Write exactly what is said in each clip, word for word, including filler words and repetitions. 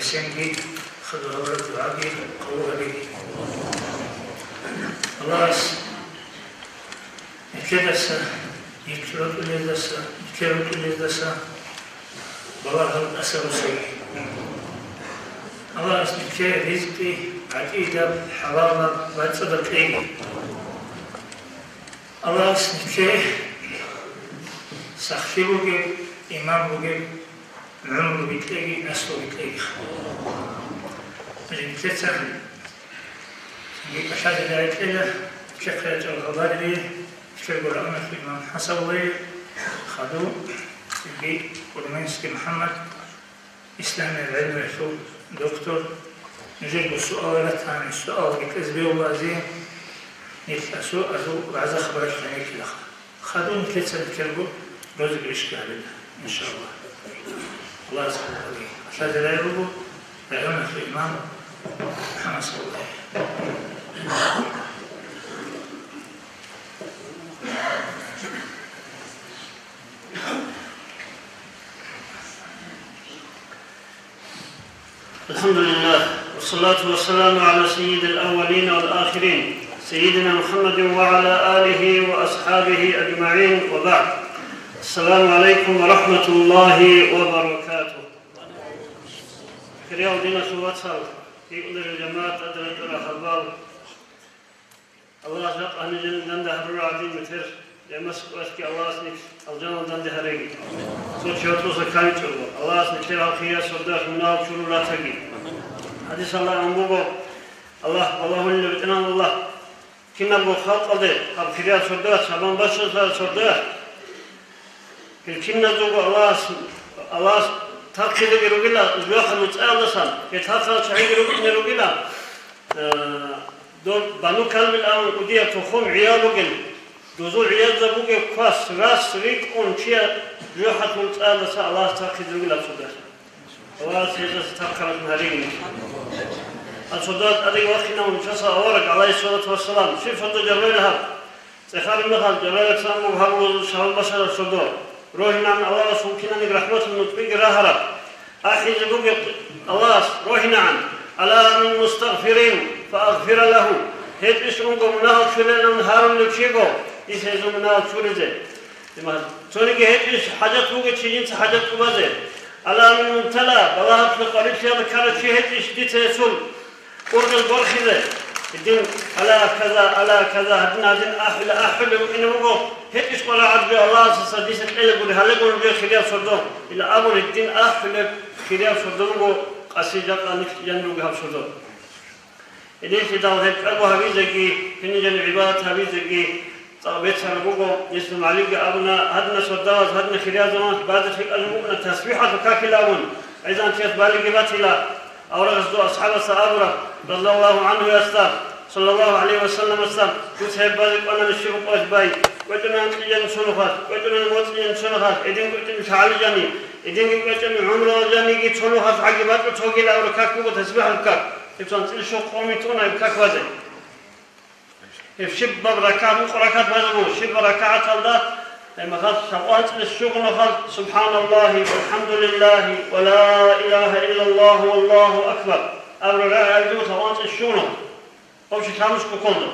Гьесенги хадур гьабураб дугӀаги къабул гьабеги. Аллагьас нилъедаса, нилъ рокьулездаса, нилъер рокьулездаса балагьал тӀаса русеги. Аллагьас нилъее ризкъи гӀатӀидаб, хӀалалаб, бацӀцӀадаб кьеги. Аллагьас нилъее сахлъи бугеб, иман бугеб, гӀумру бикьеги, наслу бикьеги. Нилъеца цинги кӀалъазе рекӀела, нилъехъе рачӀарал гьабариде, нилъерго рагӀуналъул имам ХӀасавлъи, хадув, цинги Курменский МухӀаммад, исламияб гӀелмуялъул доктор, нужерго суал ратани, суал бикьезе бегьулазе, нилъ асу-, азул вагӀза-хабаралъ гьанеккилаха. Хадуб нилъеца нилъерго розыгрышги гьабила, иншаллагь. Аллагьас хъалахъаги. Аллагьас рагӀи буго, районалъул имам МухӀаммад саллаллагьу гӀалайгьи. الحمد لله، والصلاة والسلام على سيد الأولين والآخرين، سيدنا محمد وعلى آله وأصحابه أجمعين، وبعد. السلام عليكم ورحمة الله وبركاته. Хириял диналъул вацал, гьикъулел жамагӀат, тӀадегӀанав гьалбал. Аллагьас жакъа гьаниб жаниб данде гьарурал гӀадин метер, жамас-, васги Аллагьас нилъ алжаналда данде гьареги. Цо чи гьоркьоса кканчӀого, Аллагьас нилъер гьал хириял сордоялъ мунагьал чурун ратаги. ХӀадисалда ан буго, Аллагь, балагьулила БетӀергьан Аллагь, кинабго халкъалде гьаб хириял сордоялъ, гьаб бащалъарал сордоялъ, гьел киназулго Аллагьас, Аллагьас тархъизеги ругила, жохӀал цӀаялдасан, гьел тархъарал чагӀиги рукӀине ругила, э, доб Бану Калбил абун кӀудияб тухум гӀиял ругел, дозул гӀиязда бугеб квас, рас рикӀкӀун чиял жохӀалъул цӀаялдаса Аллагьас тархъизе ругила цогидаса. Аллагьас гьезда тархъаралъун гьареги. Гьал сордоялда тӀаде вахъинав нуцаса авараг, гӀалайгьиссалату вассалам, щиб сордо Жабраил гьаб? ЦӀехараб мехалъ Жабраил гьаб буго шавал башараб сордо. РогьинегӀан Аллагьас вукӀинани рахӀматул нуцӀбиги рагьараб. АхӀизе бугеб Аллагьас, рогьинегӀан, «Ала мин мустагъфирин фа агъфира лагьу». ГьечӀищ унго мунагьал чурилан гьарулев чиго, дица гьезул мунагьал чуризе. Цониги гьечӀищ хӀажат бугев чи жинца хӀажат тӀубазе. «Ала мин мубтала», балагьалъе къварилъиялда ккарав чи гьечӀищ дица гьесул ургъел борхизе. Гьедин, «Ала каза, ала каза», гьадин-гьадин ахӀулев, ахӀулев вукӀине вуго, гьечӀищ къварагӀат жо Аллагьасаса дица кьела гури, гьалаго нужее хириял сордо. Ила абун гьедин ахӀулеб хириял сордо буго, къаси жакъа нилъ жанир руго гьаб сордо. Гьединлъидал гьеб кӀаго гьабизеги, гьениб жаниб гӀибадат гьабизеги цӀакъ бецараб буго. Гьесул гӀалимги абуна, гьадинал сордоялъ, гьадинал хириял заманалъ базе лъикӀаб жо букӀана тасбихӀалъул какил абун, гӀезегӀан чияс балиги батила. Аварагасул асхӀабасда абураб, радияллагьу гӀангьуясда, саллаллагьу гӀалайгьи вассаламасда, дуца гьеб базе кӀванани щиб къваш бай, кӀвечӀунани анкьиялъ цо нухалъ, кӀвечӀунани моцӀиялъ цо нухалъ, гьедин кӀвечӀун лъагӀалил жани, гьединги кӀвечӀун гӀумруялъ жаниги цо нухалъ гӀаги бачӀун цогиял абураб как буго тасбихӀалъул как. Гьеб цо анцӀила щуго къоми тӀуна гьеб как базе. Гьеб щибаб ракагӀат, ункъо ракагӀат базе буго, щибаб ракагӀаталда, гьеб мехалъ лъабкъо анцӀила щуго нухалъ «Субханаллагьи валхӀамдулиллагьи ва ла илагьа иллаллагьу валлагьу акбар» абураб рагӀи гьабизе буго лъабкъо анцӀила щуго нухалъ. Гьеб щиб лъабнусго кколда.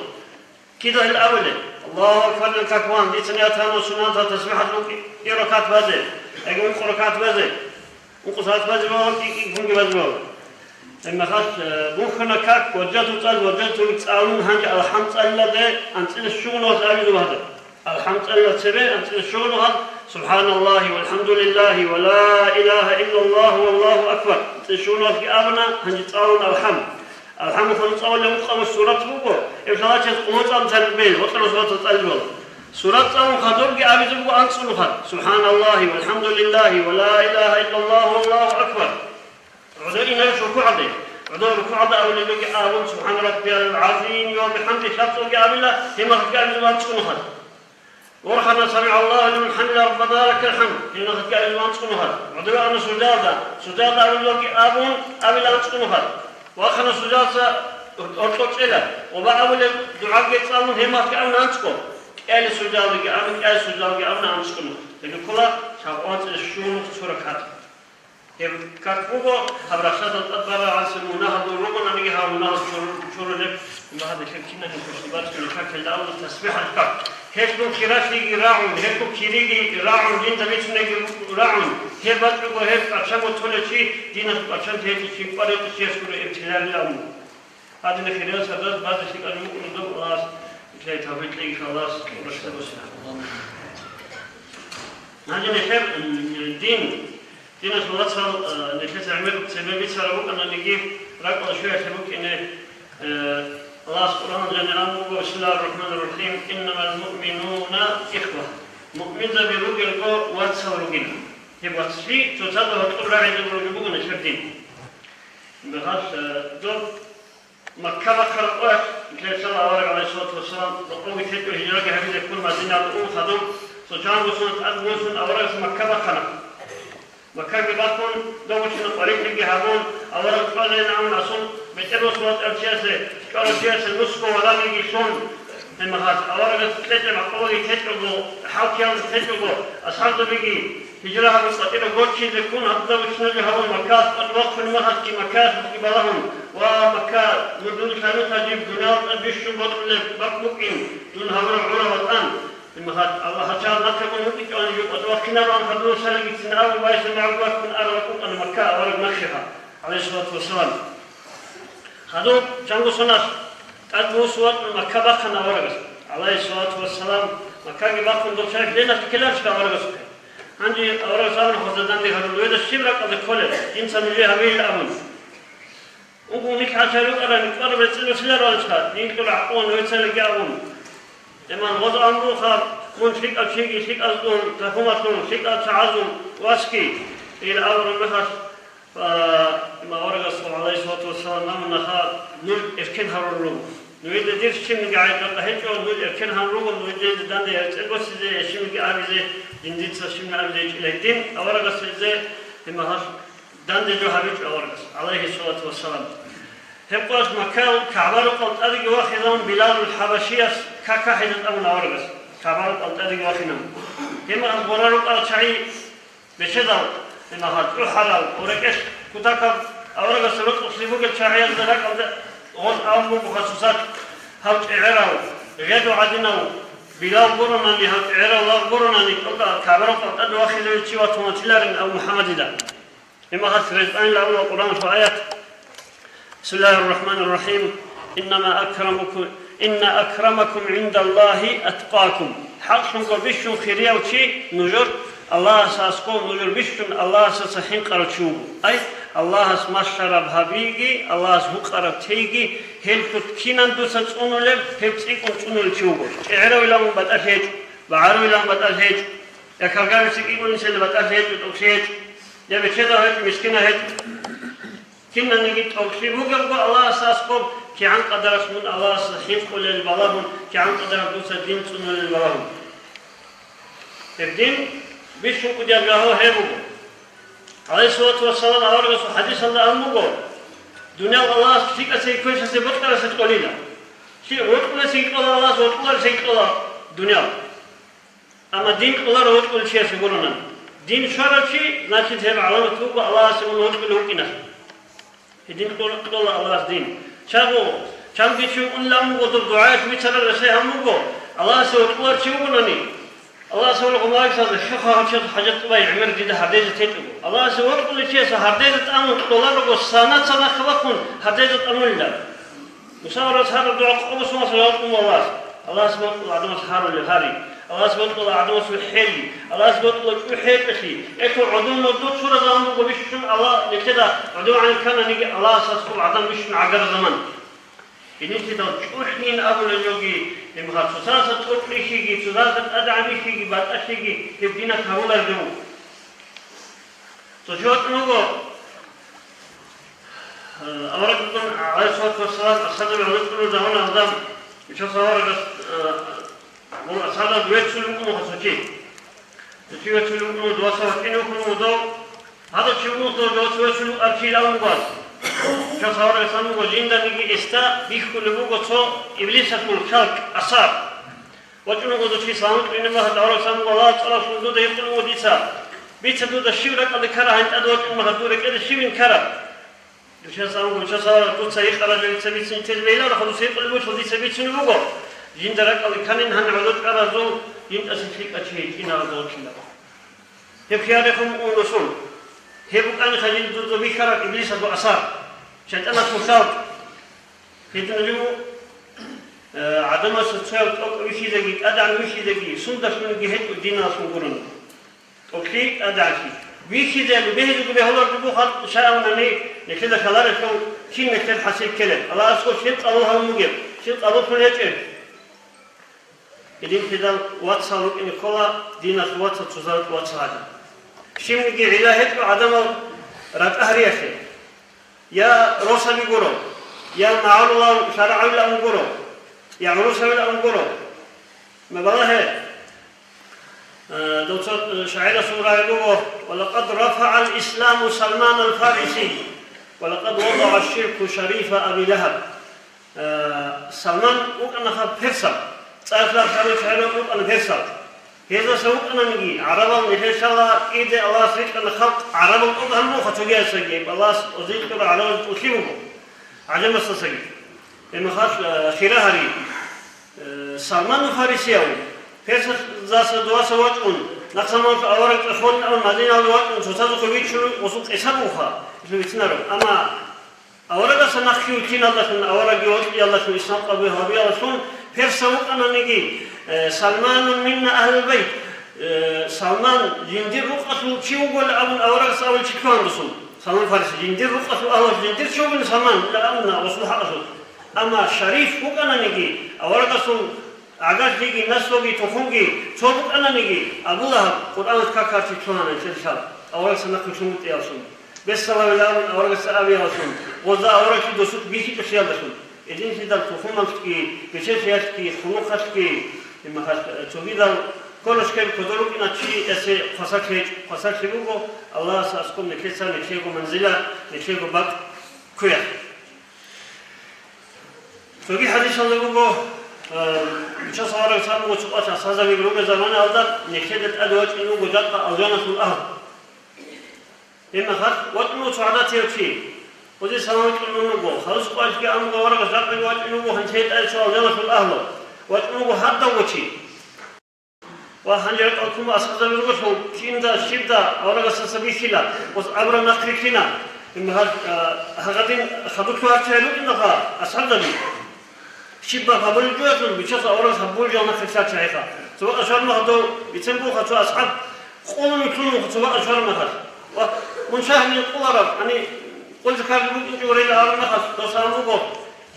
Кида гьел абулеб? Аллагьу акбар, как ван, дица ният гьабуна суннатал тасбихӀат букӀи ракагӀат базе, яги ункъо ракагӀат базе. Ункъо ракагӀат базе бегьула, кӀи-кӀи кунги базе бегьула. Гьеб мехалъ, э, бухьана как, ваджагьту цӀалун, ваджагьту цӀалун, гьанже алхӀам цӀалилаго анцӀила щуго нухалъ абизе буго гьадаб. АлхӀам цӀалилаго цебе анцӀила щуго нухалъ, «Субханаллагьи валхӀамдулиллагьи ва ла илагьа иллаллагьу валлагьу акбар», анцӀила щуго нухалъги абуна, гьанже цӀалун алхӀам. АлхӀамухъан цӀалулеб ункъабилеб сурат буго, гьеб лъалачияс къулгьу цӀалун тарихӀ бегьила, бокьараб суратал цӀализе бегьула. Сурат цӀалун хадубги абизе буго анцӀила нухалъ: «Субханаллагьи валхӀамдулиллагьи ва ла илагьа иллаллагьу валлагьу акбар». ГӀодов инарищ рукугӀалде? ГӀодов рукугӀалда абулебги абун, «Субхана раббиял гӀазими ва бихӀамдигьи» лъабцӀулги абила, гьеб мехалъги абизе буго анцӀила нухалъ. Ва къала «СамигӀаллагьу лиман хӀамидагьу, Раббана лакал хӀамд», гьеб мехалъги абизе буго анцӀила нухалъ. ГӀодов ана суждалда, суждалда абулебги абун, абила анцӀила нухалъ. Вахъана суждалдаса гьоркьор чӀела, ва абулеб дугӀаги цӀалун, гьеб мехалъги абуна анцӀго. КӀиабилеб суждалдаги абуна, кӀиабилеб суждалдаги абуна анцӀго нухалъ. Гьеб ккола лъабкъо анцӀила щуго нухалъ цо ракагӀат. Гьеб как буго, гьаб рахсалда тӀад барагӀанцин мунагьал ругонаниги, гьаб мунагьал чур-, чурулеб, имагьаде хӀеккинани хӀушни бацӀцӀуни какилда абун тасбихӀал как. Гьелъул хиралъиги рагӀун, гьелъул кириги рагӀун, жинда бицунеги рагӀун, гьеб бачӀого гьеб кӀачаго толев чи, динас кӀачан гьечӀев чи, кӀвар гьечӀев чияс гуро ибтиларилан. Гьадинаб хириял сабаб базе лъикӀаб мукӀун доб Аллагьас, исламалъе тавфикъ кьеги Аллагьас рахсабуса. Гьадинаб хир, м, дин, динас вацал, э, нилъеца гӀемер цебе бицараб букӀананиги, ракӀалда щвеялъе букӀине, э, Аллагьас Къуръан жанир ан буго, بسم الله الرحمن الرحيم، إنما المؤمنون إخوة. Муъминзаби ругелго вацал ругин. Гьеб вацлъи цоцазда гьоркьоб рагӀизе бугеб буго нилъер дин. Мехалъ, э, доб Макка бахъараб къоялъ, нилъеца авараг, гӀалайгьиссалату вассалам, рокъовги течӀо гьижраги гьабизе ккун Мадинае ун хадуб, цо чанго соналъ тӀад босун аварагас Макка бахъана. Маккаги бахъун, дов вучӀунеб къварилъиги гьабун, авараг чӀвазейин абун асул, бетӀер босун вачӀарав чиясе, чӀварав чиясе нусго валагьиги лъун, гьеб мехалъ аварагас кьечӀеб гӀакъубаги течӀого, хӀалкиялда течӀого, асхӀабзабиги, Гьижра гьабун, къватӀирав гочизе ккун, гьаб дов вучӀине гьабун, Маккаялъ тӀад вахъун мехалъги, Маккаялъги балагьун, ва Макка, мурдул лъанухъа жиб дуниял тӀад бищун бокьулеб бакӀ букӀин, дун гьавураб гӀураб ватӀан. Гьеб мехалъ Аллагь гьачагъ нахъе гьабун вукӀинчӀони жо къватӀ вахъинабан хадур салагицин абун байсун гӀагу ваккун арав рукӀана Макка авараг нахъеха, гӀалайгьиссалату вассалам. Хадуб чанго соналъ тӀад босун вачӀун Макка бахъана аварагас, гӀалайгьиссалату вассалам, Маккаги бахъун дов чагӀи леналъ ккеларищха аварагасухъе? Гьанже аварагас абуна, хвезда данде гьарун, нужеда щиб ракӀалде кколеб, жинца нужее гьабейилан абун. Угу, нилъ гьачар рукӀарани кӀвараб рецӀил росилароанищха, динкьур гӀакъуба нужецаги абун. Иман гъоз абун бугоха, мун лъикӀав чиги, лъикӀаздун, тахьумалъун, лъикӀал чагӀазул васги, ил абураб мехалъ, Ва аварагасул, гӀалайгьиссалату вассалам, абунаха, нуж эркен гьарурун руго. Нужеда дир щибниги гӀайиб-накъа гьечӀо, нуж эркен гьарун руго, нужеда данде рецӀел босизе, щибниги абизе, жиндица щибниги абизе гьечӀила гьедин, аварагас гьезе, гьеб мехалъ данде жо гьабичӀо аварагас, гӀалайгьиссалату вассалам. Гьеб къоялъ Маккаял КагӀба рукъалда тӀадеги вахизавун Билалул ХӀабашияс какахӀизе тӀамун аварагас, КагӀба рукъалда тӀадеги вахинавун. Гьеб мехалъ гъоркьа рукӀарал чагӀи Бечедал, гьеб мехалъ чӀухӀарал, гъоркьелъ кутакаб аварагасда рокьулъ бугел чагӀиязда ракӀалда гъоз абун буго хасусат, гьав чӀегӀерав, гъедо гӀадинав, Билал гуронани, гьав чӀегӀерав лагъ гуронани, кӀалда КагӀба рукъалда тӀад вахизаве чи ватун ватиларин абу МухӀаммадида. Гьеб мехалъ рекъанила абула Къуръаналъул аят. بسم الله الرحمن الرحيم. إنما أكرمكم، إن أكرمكم عند الله أتقاكم. ХӀакълъунго бищун хирияв чи нужер Аллагьасда аскӀов, нужер бищун Аллагьасда хӀинкъарав чи вуго. Ай, Аллагьас малъараб гьабиги, Аллагьас гьукъараб тейги, гьелъул кинан дуца цӀунулеб, гьеб цӀикӀкӀун цӀунулев чи вуго. ЧӀегӀеравилан батӀалъи гьечӀо, багӀаравилан батӀалъи гьечӀо, я калгавица кӀикӀунисел батӀалъи гьечӀо, тӀокӀлъи гьечӀо, я бечедав гьечӀо, мискинав гьечӀо. Кинаниги тӀокӀлъи бугебго Аллагьасда аскӀоб, кигӀан къадаралъ мун Аллагьасда хӀинкъулел балагьун, кигӀан къадаралъ дуца дин цӀунулел балагьун. Гьеб дин бищун кӀудияб жагьу гьеб буго. ГӀалайгьиссалату вассалам аварагасул хӀадисалда абун буго, дуниял Аллагьас лъикӀасе квешасе бокьарасе кьолила. Лъи-, вокьулесеги кьола Аллагьас, вокьуларесеги кьола дуниял. Амма дин кьоларо вокьулев чиясе гуронан. Дин щварав чи, значит, гьеб гӀаламат буго Аллагьасе ун вокьулев вукӀиналъ. Гьедин кьола, кьола Аллагьас дин. Чагъу, чанги чи вукӀунилан вуго, доб дугӀаялъ бицарал рехсей гьабун буго, Аллагьасе вокьуларев чи вугонани, Аллагьас гьавураб гъумагӀисазда, хьухъа гьав чиясул хӀажат тӀубай гӀемер дида гьардезе тетӀуго. Аллагьасе вокьулев чиясда гьардезе тӀамун кьоларого, санаца нахъе вахъун гьардезе тӀамулила. Муса аварагас гьараб дугӀа къо бусумалъ жаваб кьун Аллагьас. Аллагьас бокьула гӀадамас гьарулеб гьари. Аллагьас бокьула гӀадамасул хӀели. Аллагьас бокьула чӀухӀи гьечӀолъи. Гьелъул гӀодов мурдур цуразабун буго бищун Аллагь нилъеда гӀодов гӀанив ккананиги Аллагьасул гӀадан бищун гӀагаразаман. Гьениб нилъеда чӀухӀнин абулеб жоги, гьеб мехалъ цоцазда тӀокӀлъи хьиги, цоцазда тӀадегӀанлъи хьиги, батӀалъиги гьеб динас гьабулареб жо буго. Цо чи вачӀун вуго, э, аварагасдун, гӀалайгьиссалату вассалам, асхӀабзаби гӀодов чӀун руго, гьавана гьадам, ишас аварагас, э, гьев асхӀабзабаз веццулев вукӀун вуго цо чи. Цо чи веццулев вукӀун вуго, дов асхӀаб вачӀине вукӀун вуго дов. Гьадав чи вуго дов, дов веццулев вукӀарав чи абун буго. Ишас аварагас абун буго, жинданиги гьесда бихьулеб буго цо иблисалъул хӀалкӀ, асар. ВачӀун вуго дов чи салам кьурине мехалъ, аварагас абун буго, Аллагьас цӀалалъун дуда гьикъулев вуго дица. Бица дуда щив ракӀалде ккараб гьанже тӀаде вачӀун махалъ дур рекӀелде щивин ккараб? Дуца абун, дуца, дуца гьикъараб жо дица бицин тез бегьиларо, дуца гьикъулеб буцал дица бицунеб буго. Жинда ракӀалде кканин гьанже гӀодор чӀваразул, жинтӀасе лъикӀав чи гьечӀин абун вокьила. Гьеб хиярехун ун росун. Гьеб букӀаниха жинда дуда бихьараб иблисалъул асар, шайтӀаналъул лъалкӀ. Гьединаб жо, э, гӀадамасе цояв тӀокӀ вихьизеги, тӀадегӀан вихьизеги, сундалъунги гьечӀо диналъун гурони. ТӀокӀлъи, тӀадегӀанлъи. Вихьизеги, бегьизеги бегьулареб буго халкъ шайгьанани, нилъеда лъаларелъул кин нилъер хӀасил ккелеб. Аллагьасго щиб къабул гьабун бугеб, щиб къабуллъун гьечӀеб. Гьединлъидал вацал рукӀине ккола, диналъул вацал цо зарал вацал гьадин. Щибниги гӀилла гьечӀо гӀадамал ратӀа гьариялъе. Я росаби гуро, я магӀарулав шаргӀавилан гуро, я гӀурусавилан гуро. Мабалагье, э, дов цо, э, шагӀирасул рагӀи буго: «Ва лакъад рафагӀал исламу Салманал Фарисий, ва лакъад вадагӀа ширку шарифа Аби Лагьаб». Э, Салман вукӀана персав, цӀар-цӀар гьарулел чагӀи вукӀана персав. Гьезаса вукӀананиги, гӀарабал нилъер лъала кӀиде Аллагьас рикӀкӀана халкъ гӀарабал тӀокӀ гьабун буго цогиясаги, Аллагьас гьезие кьураб гӀарабаз тӀулъи буго, гӀажамасдасаги. Гьеб мехалъ, э, хира гьари, э, Салману Фарисияв, персаздаса дуваса вачӀун, нахъ заманалъ авараг цӀехолин абун Мадиналде вачӀун, цоцазухъе вичун, гъосул къиса бугоха, гьелъул бицинаро. Амма Аварагасда нахъе вилълъиналдалъун, аварагги вокьиялдалъун, ислам къабул гьабиялдалъун, персав вукӀананиги, э, «Салманун минна агьлул байт», э, Салман жиндир рукъалъул чи вугола абун аварагас абулев чи лъугьана досул. Салман Фариси, жиндир рукъалъул агьлулъ жиндир чи вугин Салман, ила абуна Расул хӀакъалъулъ. Амма шариф вукӀананиги, аварагасул гӀагарлъиги, наслуги, тухумги цо букӀананиги, Абу Лагьаб Къуръаналъ какарчи лъугьана нилъер лъала, аварагасда нахъе вилълъун вукӀиялдалъун. Бесалавилан аварагасда абиялдалъун, гъоза аварагги досулъ бихьичӀолъиялдалъун, гьединлъидал тухумалъги, бечелъиялъги, хунухъалъги, имахалъ, э, цогидал кколошкел кодор рукӀина чи эсе хвасарлъи гьечӀо, хвасарлъи буго, Аллагьас аскӀоб нилъеца нилъего манзила, нилъего бакӀ кквеялъ. Цоги хӀадисалда буго, э, Бичасул аварагас абун буго, цо къоялъ асхӀабзабиги ругел заманаялда нилъеда тӀаде вачӀун вуго жакъа алжаналъул агьлу. Гьеб мехалъ вачӀун вуго цо гӀадатияв чи. Гъозе салам кьун вуго. Хадусеб къоялъги абун буго аварагас, жакъаги вачӀун вуго гьанже тӀаде цо алжаналъул агьлу. ВачӀун вуго гьадав чи. Ва гьанже ракӀалде ккун асхӀабзаби ругелъул, кинда щибда аварагасдаса бихьила, гъос абураб нахъ рилълъина. Гьеб мехалъ, а, гьагъадин хадур лъугьарчагӀи рукӀинаха асхӀабзаби. Щибаб гьабулеб жоялъул Бичасул аварагас гьабулеб жо нахъе лъачагӀиха. Цо бакӀалде щвараб мехалъ дов бицен бугоха, цо асхӀаб къулун вилълъун вуго цо бакӀалде щвараб мехалъ. Ва мун щай гьанив къуларав, гьанив къулзе ккараб букӀинчӀого рила абураб мехалъ, дос абун буго,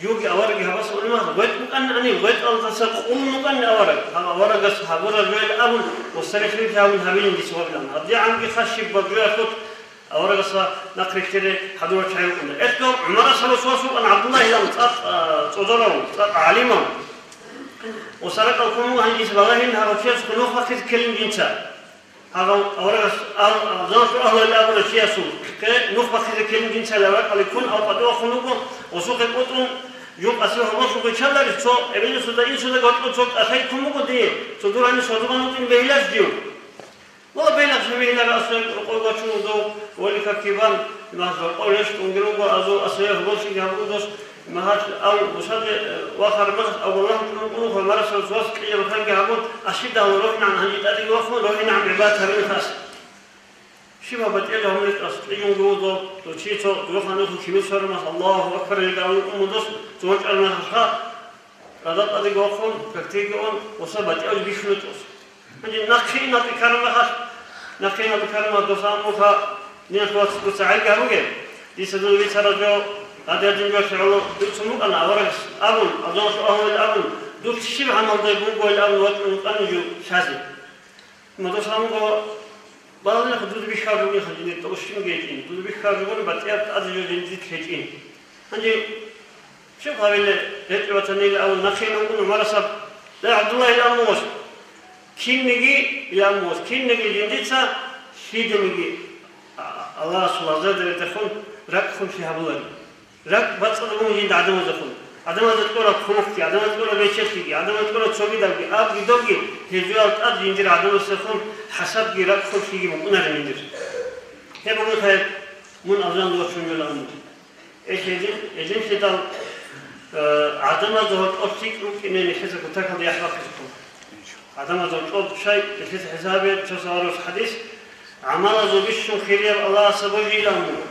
живги аварагги гьабаса унеб мехалъ, гъветӀ букӀанани, гъветӀалдаса къулун вукӀанани авараг, гьаб аварагас гьабураб жоялъ абун, ва сарихлъи гьабун гьабилин дица вабилан. ГьадигӀанги хасиб баб жоялъулъ Аварагасда нахъ рилълъине хӀадурал чагӀи рукӀуна. Гьелъго ГӀумарас гьаб васвас вукӀана ГӀабдуллагьилан цӀакъ, а, цӀодорав, цӀакъ гӀалимав. Ва саракъал ккун вуго гьанже дица балагьин гьав чияс нух бахъизе ккелин жинца. Гьав аварагас ал-, алжаналъул агьлуялъ абуна чиясул, хъе нух бахъизе ккелин жинца ракӀалде ккун, ал къватӀивахун вуго, гъосухъе кӀутӀун, жугъ асул гьоболлъухъе чаларищ цо эбел-инсуда, инсуда гьоркьоб цо кӀалъай ккун буго дие, цо дур гьанив сордо бан вукӀин бегьиларищ див? Ва бегьлъи гьабиларо асул рокъов вачун вуго, вали какибан, махза къолеш тунги руго азул асул гьоболлъиги гьабун дос, махал ав бусаде, э, вахараб махал Аллагь кьун кьун ва марасал цос кьижаб ханги гьабун, ашидал рохинан гьанжи тӀадеги вахун, рохинан гӀибадат гьабин хас. Щибаб батӀияб гьабулеб тӀас кьижунги вуго, дов чи цо духъа нуху кибил сорумас, Аллагьу акбар, ригӀалун умудос, цо чӀармахалха. Радал тӀадеги вахъун, кактеги ун, гъоса батӀияв бихьулев тӀос. Гьанже нахъе иналде ккараб мехалъ, нахъе иналде ккараб мехалъ дос абун буго, нилъ вац дуца гӀайиб гьабуге, дица дуда бицараб жо, гьадин-гьадин жо лъугӀула, дуца букӀана аварагас абун, алжаналъул агьлуялъ абун, дур щиб гӀамалда бугоян абун вачӀун вукӀана жо лъазе. Амма дос абун буго, балагье, дуда бихьараб бугин гьанже, дов щиб гьечӀин, дуда бихьараб бугин, батӀияб тӀаде жо жиндилъ гьечӀин. Гьанже щиб гьабилеб, гьечӀеб батанила абун нахъе ине уна ГӀумарас аб, Ле, ГӀабдуллагьилан мугъос, кинниги, илан мугъос, кинниги жиндица лъиданиги, а, Аллагьасул гьазуралда рехун ракӀ хунлъи гьабуларо. РакӀ бацӀцӀадаб бугин жинда гӀадамаздехун. Гьадамазда кьураб хъулухъги, гьадамазда кьураб речелъиги, гьадамазда кьураб цогидабги, абги добги, гьезуял тӀад жиндир гьадамаздехун хӀасабги ракӀ хъублъиги букӀунарин жиндир. Гьеб буго хӀай, мун алжан вачун йолаан. Гьедин, гьединлъидал, э, гӀадамазда гьоркьоб лъикӀ рукӀине нилъеца кутакалда яхӀ бахъизе ккола. ГӀадамазда гьоркьоб щай нилъеца хӀисабе, цо саварус хӀадис, гӀамалазул бищун хирияб Аллагьасда божи илан буго.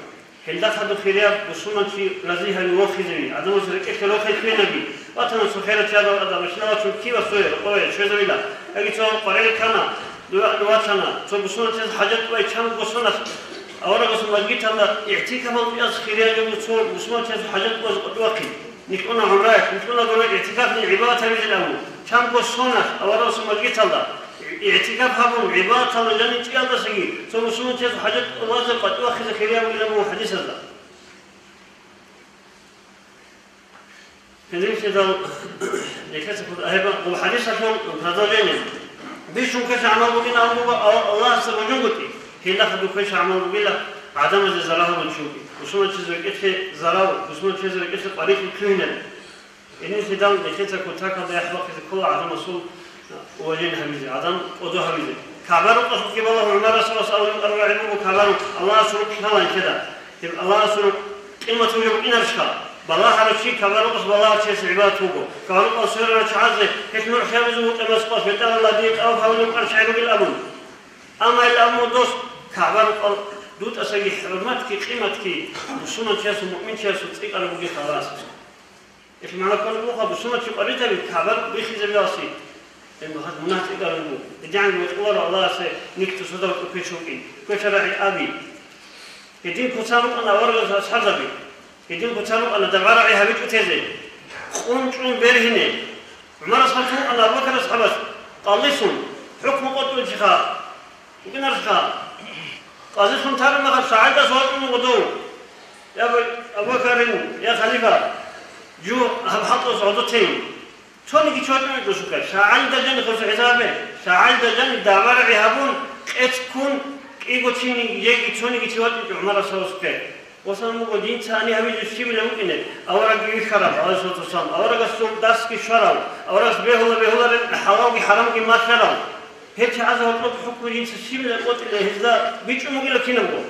Гьелда хадуб хирияб бусурманчи рази гьави вохизеви, гӀадамаз рекӀелъе рохел ккенаби, ватана цо херачи гьабал адам, машина вачун кива сое, рокъове, щвезавила. Яги цо къваригӀел ккана, дугӀа-, дугӀа вачана, цо бусурманчияс хӀажат вай чанго соналъ, аварагасул мажгиталда игӀтикафалда кӀиас хирияб буго цо бусурманчиясул хӀажат ваз къотӀувахъин. Нилъуна гӀумраялъ, нилъуна гуро игӀтикафлъи гӀибадат гьабизел абун, чанго соналъ аварагасул мажгиталда, игӀтикаф гьабун, гӀибадаталда жанив чӀиялдасаги цо бусурманчиясул хӀажат вазе къватӀивахъизе хирияб бугилан буго хӀадисазда. Гьединлъидал нилъеца хутӀа гьеб буго хӀадисалъул продолжение. Бищун квеша гӀамал бугин абун буго Аллагьасда божунгутӀи, гьелда хадуб квеша гӀамал бугила гӀадамазе зарал гьабун чи вугин, бусурманчиясул рекӀелъе зарал, бусурманчиясул рекӀелъе къварилъи лъугьинаб. Гьединлъидал нилъеца кутакалда яхӀ бахъизе ккола гӀадамасул уважение гьабизе, гӀадан кӀодо гьабизе. КагӀба рукъалъухъги балагьун, ГӀумар асхӀабас абулеб рагӀи буго, КагӀба рукъ Аллагьасул рукъ лъала нилъеда. Гьеб Аллагьасул рукъ къимат бугеб букӀинарищха? Балагьарав чи КагӀба рукъалъ балагьарав чиясе гӀибадат буго. КагӀба рукъалъ сверарав чагӀазе гьелъ нугӀлъи гьабизе букӀана, сверарав лагьиялъ тӀаваф гьабулеб букӀараб чагӀи ругел абун. Амма гьел абун дос, КагӀба рукъалъ дутӀасаги хӀурматги къиматги бусурманчиясул, муъминчиясул цӀикӀкӀараб бугеб Аллагьасда. Гьелъ магӀна кколеб буго, бусурманчи къварилъаби КагӀба рукъ биххизабиялъе, гьеб мехалъ мунагь цӀикӀкӀараб буго. ГьедигӀанги вокьуларо Аллагьасе нилъ цоцазда гьоркьоб квечӀев вукӀин. Квешаб рагӀи аби. Гьедин куцан рукӀана аварагасул асхӀабзаби. Гьедин куцан рукӀана дагӀба-рагӀи гьабичӀо тезе. Къун-чӀун бергьине. ГӀумар асхӀаб цо вукӀана Абу Бакар асхӀабас къалилъун, хӀукму къотӀулев чиха. ВукӀинарищха? Къазилъун тараб мехалъ шагӀалдас вачӀун вуго дов. Я Абу-, Абу Бакарин, я халифа, жо гьаб хӀалтӀулъ гӀодотейин. Цониги чи вачӀун вуго, шукай. ШагӀалда жани хурса хӀисабе. ШагӀалда жани дагӀба-рагӀи гьабун, къец ккун, кӀиго чини жеги цониги чи вачӀинчӀо ГӀумар асхӀабасухъе. Ва салам буго, динца гьаниб гьабизе щибила вукӀине, аварагги вихьарав, гӀалайгьиссалату вассалам, аварагасул дасги щварав, аварагас бегьула-бегьуларел хӀалалги хӀарамги малъарав. Гьел чагӀазда гьоркьоб хӀукму динца щибила къотӀила гьезда бичӀчӀун бугила кинабго.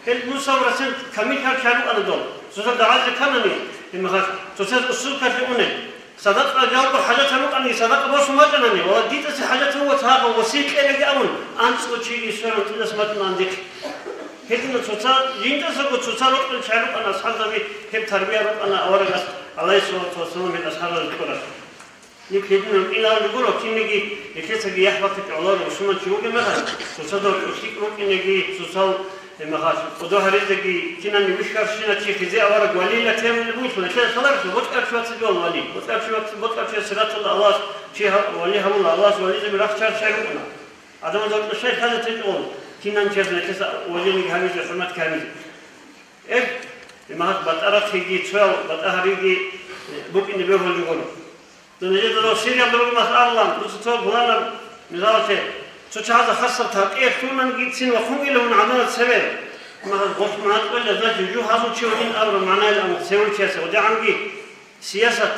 Гьел нусал расел камиллъарал чагӀи рукӀана дол. Цоцазда гӀазе кканани, гьеб мехалъ, цоцаз усул ккалъе уне. Садакъа жалго хӀажатал рукӀаниги, садакъа босун бачӀанани, валлагь, дидасе хӀажатав вац гьагъав васият кьелаги абун, анцӀго чиги сверун цӀидасан бачӀунаан дихъе. Гьединал цоца, жиндасаго цоца рокьул чагӀи рукӀана асхӀабзаби, гьеб тарбия рукӀана аварагас, гӀалайгьиссалату вассалам, гьел асхӀабзаби кьураб. Нилъ гьединал кӀиналги гуро, кинниги нилъецаги яхӀ бахъичӀо Аллагьасул бусурманчи вугеб мехалъ, цоцазда рокьул лъикӀ рукӀинеги, цоцал гьебмехалъ кӀодо гьаризеги, кинабниги вихьарщинав чи хизе авараг валила тевлъун бугелъул, нилъеда лъаларелъул, бокьарав чи вацаги вала вали, бокьарав чи вац-, бокьарав чияс сираталда Аллагьас чи гьа-, вали гьавула, Аллагьас вализеби рахчарчӀей рукӀана. Адамазда гьоркьоб щай лъазе течӀо, кинаб чияс нилъеца уважениеги гьабизе, хӀурматги гьабизе. Эх, гьебмехалъ батӀа рахъиги, цоял батӀа гьариги, э, букӀине бегьулеб жо гуро. Дун гьезда дов Сириялда ругеб мехалъ абулаан, дуца цо пуланаб мисалалъе, цо чагӀазда хасаб такъиялъ лъугьунанги цин вахъун вугилан гӀадамаз цеве. Ма-, гъос магӀна кьола, значит, жо гьазул чи вугин абураб магӀнайилан цеве чиясе. ГъодигӀанги сиясат,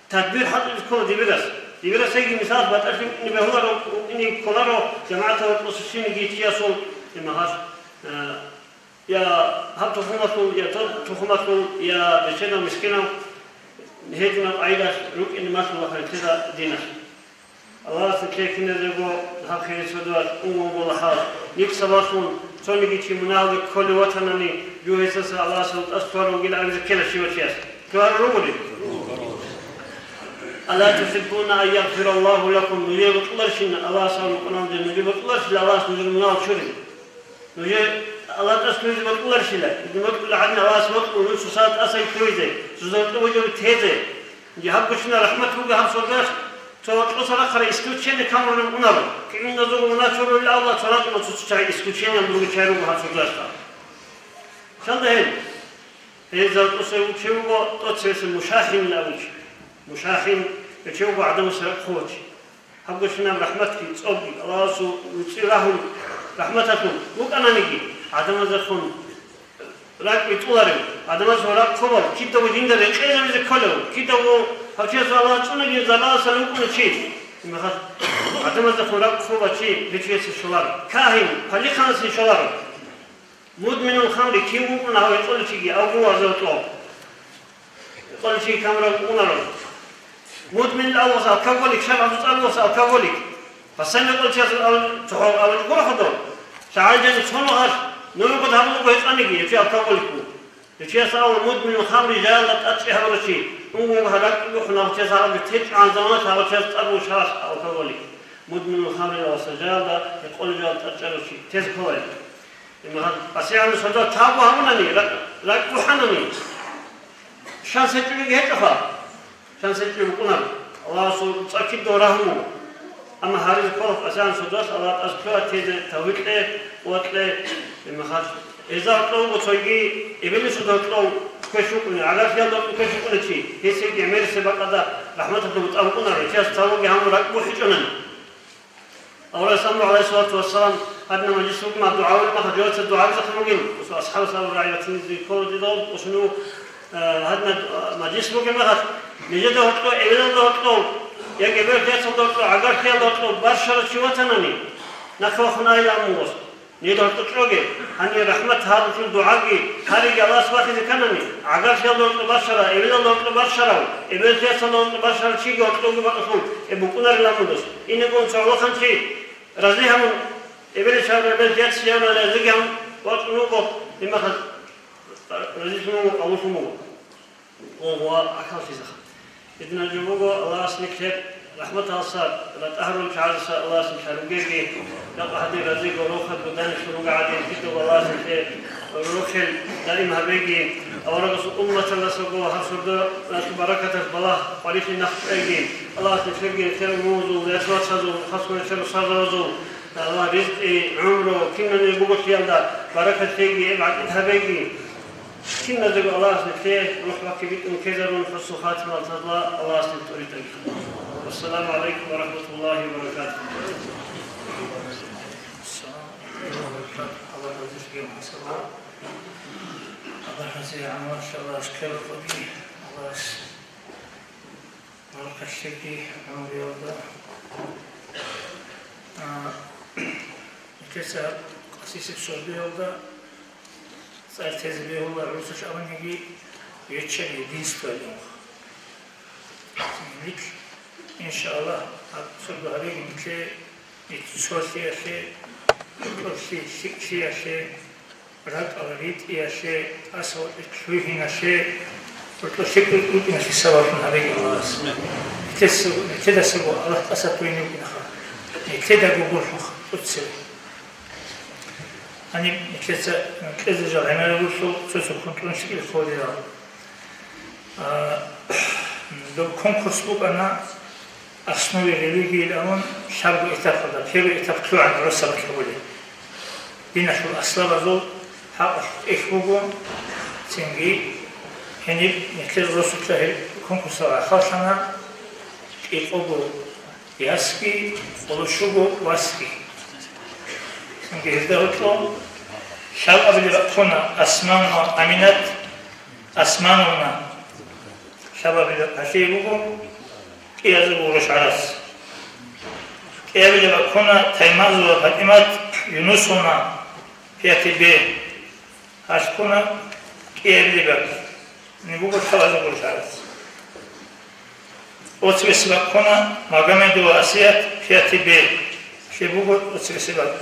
тадбир хӀалтӀизе ккола дибирас. Дибирасеги мисалалъ батӀалъи вукӀине бегьуларо, вукӀине кколаро, жамагӀаталда тӀоцебесеб щибниги чиясул, гьебмехалъ, э, я гьаб тухумалъул, я тоб тухумалъул, я бечедав-мискинав, гьединаб къагӀидалъ рукӀине малъула нилъеда диналъ. Аллагьас нилъее киназего гьаб хириял сордоялъ унго-унго лагьал, нилъ сабаблъун цониги чи мунагьалде кколев ватанани, жо гьесдаса Аллагьас гьелда тӀаса ккарав вугилан абизе ккела щивав чияс. Ккарав ругони? Ала тухиббуна ан ягъфираллагьу лакум, нужее бокьуларищина, Аллагьас абун букӀунаанде, нужее бокьуларищила Аллагьас нужер мунагьал чуризе? Нужер Аллагьас тӀаса нужее бокьуларищила? Нужее бокьула гьадин Аллагьас бокьула, нуж цоцазда тӀаса ккозе, цоцазда тӀубазе тезе. Нужее гьаб гучина рахӀмат буго гьаб сордоялъ, цо вокьоса рахъараб исключение камураб унаро. КигӀуназул мунагь чурулел Аллагь цо рачӀуна цо-цо чагӀи исключениеян буго чагӀи руго гьаб сордоялъ. Шалда гьел. Гьезда тӀоцебе чи вуго, тӀоцебесеб мушахӀин абулев чи. МушахӀин, гьев чи вуго гӀадамасе ракӀ хъував чи. Гьаб гучинаб рахӀматги, цӀобги, Аллагьасул нуцӀи рагьун, рахӀматалъун вукӀананиги, гӀадамаздехун ракӀ витӀуларев. Гьадамазул ракӀ хъубал, кидаго жинда рекъезабизе кколев, кидаго гьав чиясул Аллагь цӀунаги залаласалъун вукӀуна чи. Гьадамаздехун ракӀ хъубал чи гьечиясе щоларо. Кагьин, палихъанасе щоларо. Мудминул хамри кив вукӀуна гьав гьекъолев чиги, авгу вазав кьо. Гьекъолев чиги камурав вукӀунаро. Мудминил авгъас алкоголик, шаргӀалъул цӀар вугъас алкоголик. Пасанни гьекъолев чиясул ал-, цохӀо авал гуро ходо. ЛъагӀалжани цоно гьалъ, нурго гьабулго гьекъаниги, гьев чи алкоголик вуго. Гьев чияс абула, мудминул хамри жаялда тӀадчӀи гьабурав чи, унго-унго гьаракь бухӀун, гьав чияс гьабги течӀогӀан заманалъ гьав чияс тӀад бушаралъ алкоголик. Мудминул хамри ва сажаялда гьекъолеб жал тӀадчӀарав чи, тез кколай. Имагьад, пасигӀанас гьазда тавбу гьабунани, ракӀ, ракӀ бухӀанани, шансечӀоги гьечӀоха. ШансечӀеб букӀунар, Аллагьасул цӀакидал рагьму. Амма гьаризе ккола пасигӀан содолъ Аллагь тӀаса ккола тезе тавгьикье, къуват кье, гьеб мехалъ. Гьезда гьоркьов вуго цойги, эбелалъул гьоркьов квеш вукӀуна, гӀагарлъиялда гьоркьов квеш вукӀуна чи, гьесиеги гӀемерисеб бакӀалда рахӀматалда бутӀа букӀунаро, гьев чияс цаваги гьамун ракӀ бухӀичӀонани. Аварагас абуна, гӀалайгьиссалату вассалам, гьадинаб мажлис бугеб мехалъ дугӀа гьабулеб мехалъ, жаваб дугӀа гьабизе хъумагин, асхӀабас абураб рагӀи бацин дир ккола дидал, босуну, э, гьадинаб, э, мажлис бугеб мехалъ, нижеда гьоркьов, эбелалда гьоркьов, яги эбел-децалда гьоркьов, гӀагарлъиялда гьоркьов барщарав чи ватанани, нахъе вахун айила аммугъос. Нижеда гьоркьов чӀоге, гьанир рахӀмат гьабулеб дугӀаги гьариги Аллагьас бахизе кканани, гӀагарлъиялда гьоркьов барщарав, эбелалда гьоркьов барщарав, эбел-децалда гьоркьов барщарав чиги гьоркьовги бакӀалъул, гьеб букӀунарилан мудос. Инего цо гӀолохъанчи рази гьабун, эбелищ гьабураб эбел децӀлъи гьабуна, разиги гьабун вачӀун вуго, гьеб мехалъ разилъун вуго, къабуллъун вуго. Ого, ахӀаллъизеха. Гьединаб жо буго, Аллагьас нилъер рахӀматалдаса, ратӀа гьарулел чагӀаздаса Аллагьас нилъ ругеги, жакъа гьадин разиго, рохадго данделъун руго гӀадин, кидаго Аллагьас нилъер рохел даим гьабеги, аварагасул умматалдасаго гьаб сордо-, баракаталъ балагь къварилъи нахъ чӀвайги, Аллагьас нилъерги нилъер умумузул, яц-вацазул, хасго нилъер устарзабазул, Аллагь ризкъи, гӀумру, кинабниги буголъиялда баракат лъеги, гӀакъид гьабеги. Киназего Аллагьас нилъее рухӀ баккибитӀун ккезарун, хӀусул хатимал тӀадла Аллагьас нилъ тӀоритӀаги. Вассаламу гӀалайкум ва рахӀматуллагьи ва баракатугьу. Аллагь разилъеги, Аллагь разилъеги, Аллагьас ккелалъуги, Аллагьас Баракат лъеги гӀумруялда. А, нилъеца къасисеб сордоялда цӀар тезе бегьула, гӀурусалъ абуниги, вечер единства лъун. Нилъ, иншааллагь, гьаб сордо гьабеги нилъее, нилъ цолъиялъе, цолъи лъикӀлъиялъе, ракӀал ритӀиялъе, тӀаса вачӀи лъугьиналъе, гьоркьор лъикӀ рукӀиналъе сабаблъун гьабеги Аллагьас. Нилъеца-, нилъедасаго Аллагь тӀаса тойин вукӀинаха. Нилъедаго гурлъуха тӀоцеве. Гьаниб нилъеца кьезе жал гӀемерабулъул цо-цо кунтӀун щикӀлъи хъолила. А, доб конкурс букӀана «Основы религии» абун лъабго этапалда, первый этап лъугӀан гӀурусаб лъабулеб. Диналъул аслабазул хӀакъалъулъ тӀехь буго, цинги гьениб нилъер росулъа гьеб конкурсалда рахъалъана кӀикъого ясги, къоло щуго васги. Цинги гьезда гьоркьоб лъабабилеб бакӀ ккуна Асманова Аминат Асмановна, лъабабилеб бакӀ гьалъие буго кӀиязул гъурущ гӀарац. КӀиабилеб бакӀ ккуна Таймазова ПатӀимат Юнусовна, пятый Б. Гьалъ ккуна кӀиабилеб бакӀ. Гьаниб буго лъабазул гъурущ гӀарац. Оцебесеб бакӀ ккуна Магомедова Асият, пятый Б. Гьалъие буго оцебесеб бакӀ.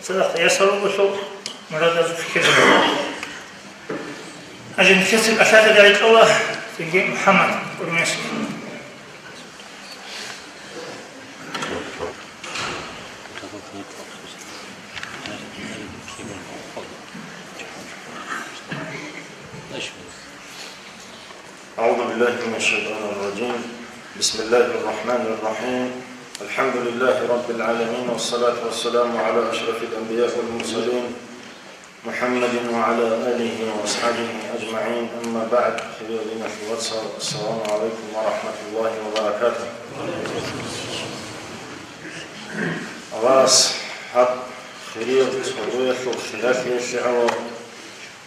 Цадахъ ясал ругелъул мурадазухъе ккезабуна. Гьанже нилъеца кӀалъазе рагӀи кьола цинги МухӀаммад Урменский. أعوذ بالله من الشيطان الرجيم. بسم الله الرحمن الرحيم. الحمد لله رب العالمين، والصلاة والسلام على أشرف الأنبياء والمرسلين، محمد وعلى آله وأصحابه أجمعين. أما بعد، хириял диналъул вацал, السلام عليكم ورحمة الله وبركاته. Аллагьас гьаб хириял сордоялъул хиралъиялъе гӀоло